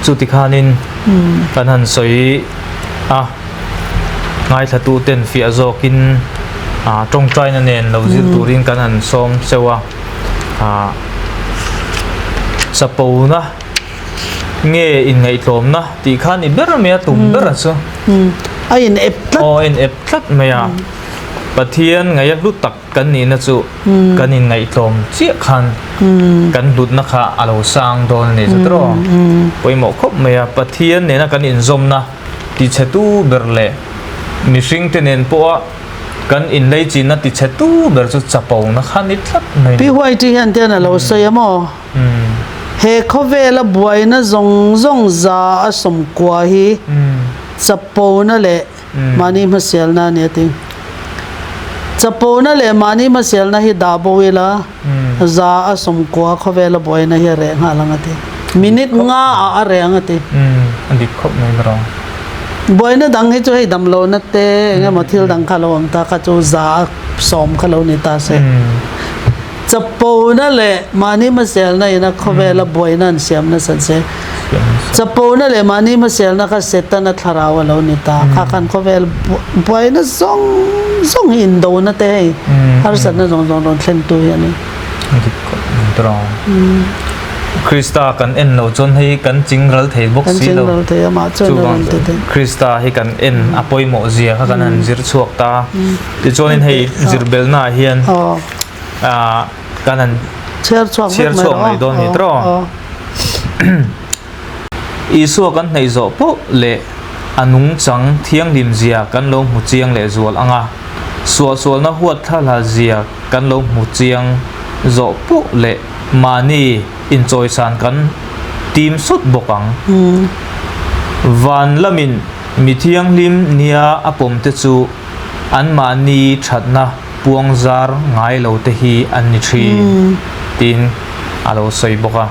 chuti khanin kan han sawi a, ngaithlatu ten fiah zawkin tawngtaina nen lo zir turin kan han sawm cheu a. Chapona nge inngaihtlawmna tih kha ni ber mai a tum ber a chu. A in ep tlat. Aw a in ep tlat mai a. Pathian ngaih a hlu tak kan nihna chu kan inngaihtlawm chiah khan kan hlutna kha a lo sang dawn a ni chu tawh. Pawimawh khawp mai a. Pathian nena kan inzawmna tichhetu ber leh mihringte nen pawha Kan inleichinna tichhetu ber chu chapona kha ni tlat mai ni. Pi White-i hian tian a lo sawi a maw? He khawvela buaina zawng zawng za a sawmkua hi chapona leh mahni hmasialna a ni a ti. Chapona leh mahni hmasialna hi dah bo ila za a sawmkua khawvela buaina hi a reh nghal ang a ti. Minute nga ah a reh ang a ti. A dik khawp mai erawh. Buaina dang hi chu hei damlohna te eng emaw thil dang kha lo awm ta kha chu za a sawm kha lo ni ta se. Chapona leh mahni hmaselna ina khawvela buaina an siam nasat se. Chapona leh mahni hmaselna kha Setana thlarau a lo ni ta. Kha khan khawvel buaina zawng zawng hi indona te hei harsatna zawng zawng rawn thlentu hi a ni. Krista kan en lo chuan hei kan ching ral thei bawk si lo. Kan ching ral thei amah chuan a rawn ti thei. Krista hi kan en a pawimawh zia kha kan han zir chhuak ta. Tichuanin hei zir belna ah hian kan han chhiar chhuak chhiar chhuak mai dawn ni tawh. Isua kan hnaih zawh poh leh a nungchang thianghlim zia kan lo hmu chiang leh zual ang a, suahsualna huat thlalha zia kan lo hmu chiang zawh poh leh mahni inchawisan kan tim sawt bawk ang. Van lamin mi thianghlim nia a pawmte chu anmahni thatna puang zar ngai lo te hi an ni thin, tiin a lo sawi bawk a.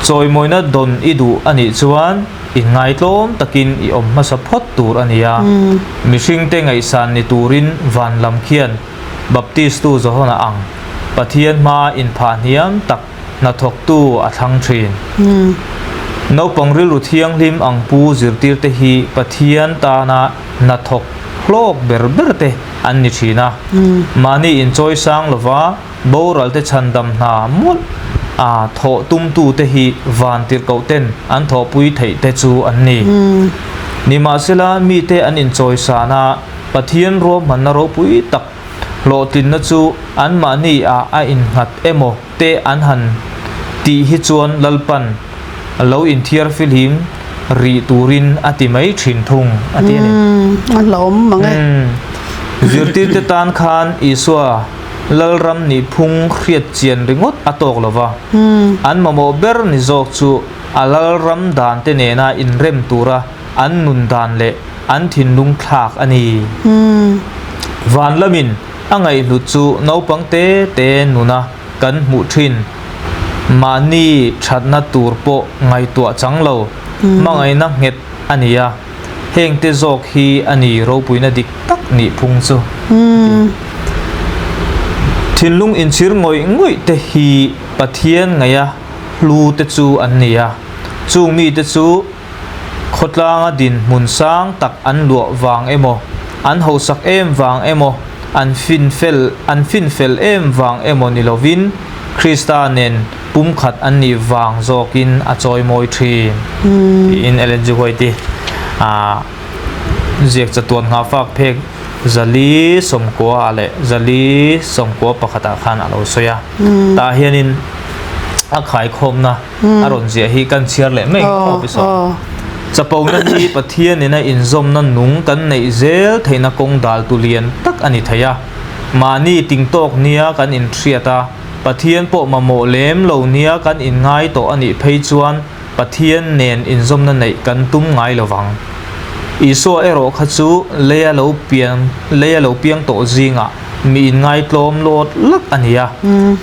Chawimawina dawn i duh a nih chuan inngaitlawm takin i awm hmasa phawt tur a ni a. Mihringte ngaihsan ni turin van lam khian Baptistu Johana ang Pathian hmaa inphah hniam tak hnathawktu a thlang thin. Naupang rilru thianghlim ang pu zirtirte hi Pathian tana hnathawk hlawk ber ber te an ni thin a. Mahni inchawi sang lova boralte chhandam hna mawlh a thawh tumtute hi vantirhkoh ten an thawhpui theih te chu an ni. Nimahsela mite an inchawi san a, Pathian ruahmanna ropui tak hlawhtlinna chu anmahni ah a innghat emaw te an han tih hi chuan Lalpan lo inthiar filhim rih turin a ti mai thin thung a ti a ni. A hlauhawm mang e. Zirtirte tan khan Isua Lalram nih phung hriat chian ringawt a tawk lo va, an mamawh ber ni zawk chu a Lalram dante nena inrem tura an nun dan leh an thinlung thlak a ni. Van lamin a ngaihhlut chu naupang te te nuna kan hmuh thin. Mahni thatna tur pawh ngaihtuah chang lo, hmangaihna nghet a ni a, hengte zawk hi a ni ropuina dik tak nih phung chu a ti. Thinlung inchhir ngawih ngawih te hi Pathian ngaiha hlu te chu an ni a, chung mite chu Khawtlanga dinhmun sang tak an luah vang emaw, an hausak em vang emaw, an finfel an finfel em vang emaw ni lovin Krista nen pumkhat an nih vang zawkin a chawimawi thin tiin Ellen G. White-i a ziak chatuan nghahfak phek 490 ah leh 491 ah khan a lo sawi a. Tah hianin a khaikhawmna a rawn ziah hi kan chhiar leh mai khawp i saw. Chapona hi Pathian ina inzawmna nung kan neih zel theihna kawng dal tu lian tak a ni thei a. Mahni tingtawk nia kan inhriat a, Pathian pawh mamawh lem lo nia kan inngai tawh a nih phei chuan Pathian nen inzawmna neih kan tum ngai lo vang. Isua erawh kha chu leia lo pian leia lo piang tawh zingah mi inngaitlawm lawt lak a ni a.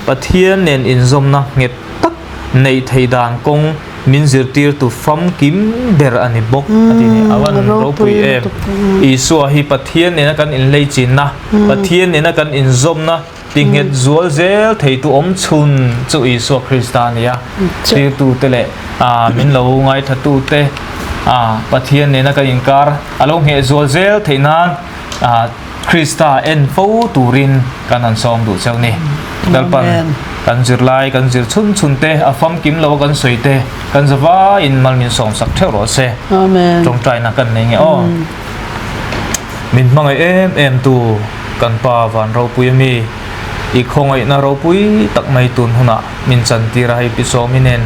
Pathian nen inzawmna nghet tak. neih theih dan kawng min zirtirtu famkim ber a ni bawk a ti ni. A van ropui em! Isua hi Pathian nena kan inhleichinna, Pathian nena kan inzawmna tinghet zual zel theitu awm chhun chu Isua Krista a ni a. Tirtute leh min lo ngaithlatute Pathian nena kan inkar a lo ngheh zual zel theih nan Krista en fo turin kan han sawm duh cheu ni. Lalpan kan zirlai kan zir chhun chhun te, a famkim lo a kan sawi te, kan zavaiin mal min sawm sak theuh rawh se. Tawngtaina kan nei nge aw. Min hmangaih em em tu kan Pa Van Ropui ami, i khawngaihna ropui tak mai tun hunah min chantir a hei pi sawmi nen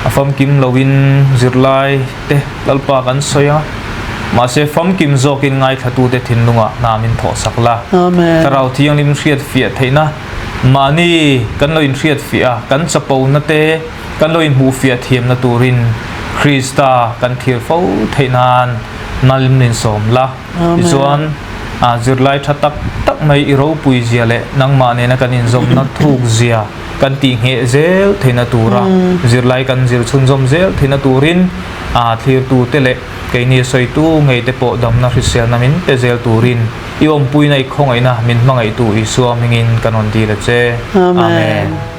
a famkim loin zirlai te Lalpa kan sawi a, mahse famkim zawkin ngaithlatute thinlungah hna min thawhsak la. Thlarau Thianghlim hriat fiah theihna, mahni kan lo inhriat fiah a, kan chapona te kan lo inhmuh fiah thiamna turin Krista kan thlir fo theih nan mal min sawm la. Tichuan, zirlai tha tak tak mai i ropui zia leh nangmah nena kan inzawmna thuk zia kan tihngheh zel theihna tura zirlai kan zir chhunzawm zel theihna turin thlirtute leh keini sawitu ngeite pawh damna hriselna min pe zel turin i awmpuina i khawngaihna min hmangaihtu Isua hmingin kan rawn dil a che. Amen.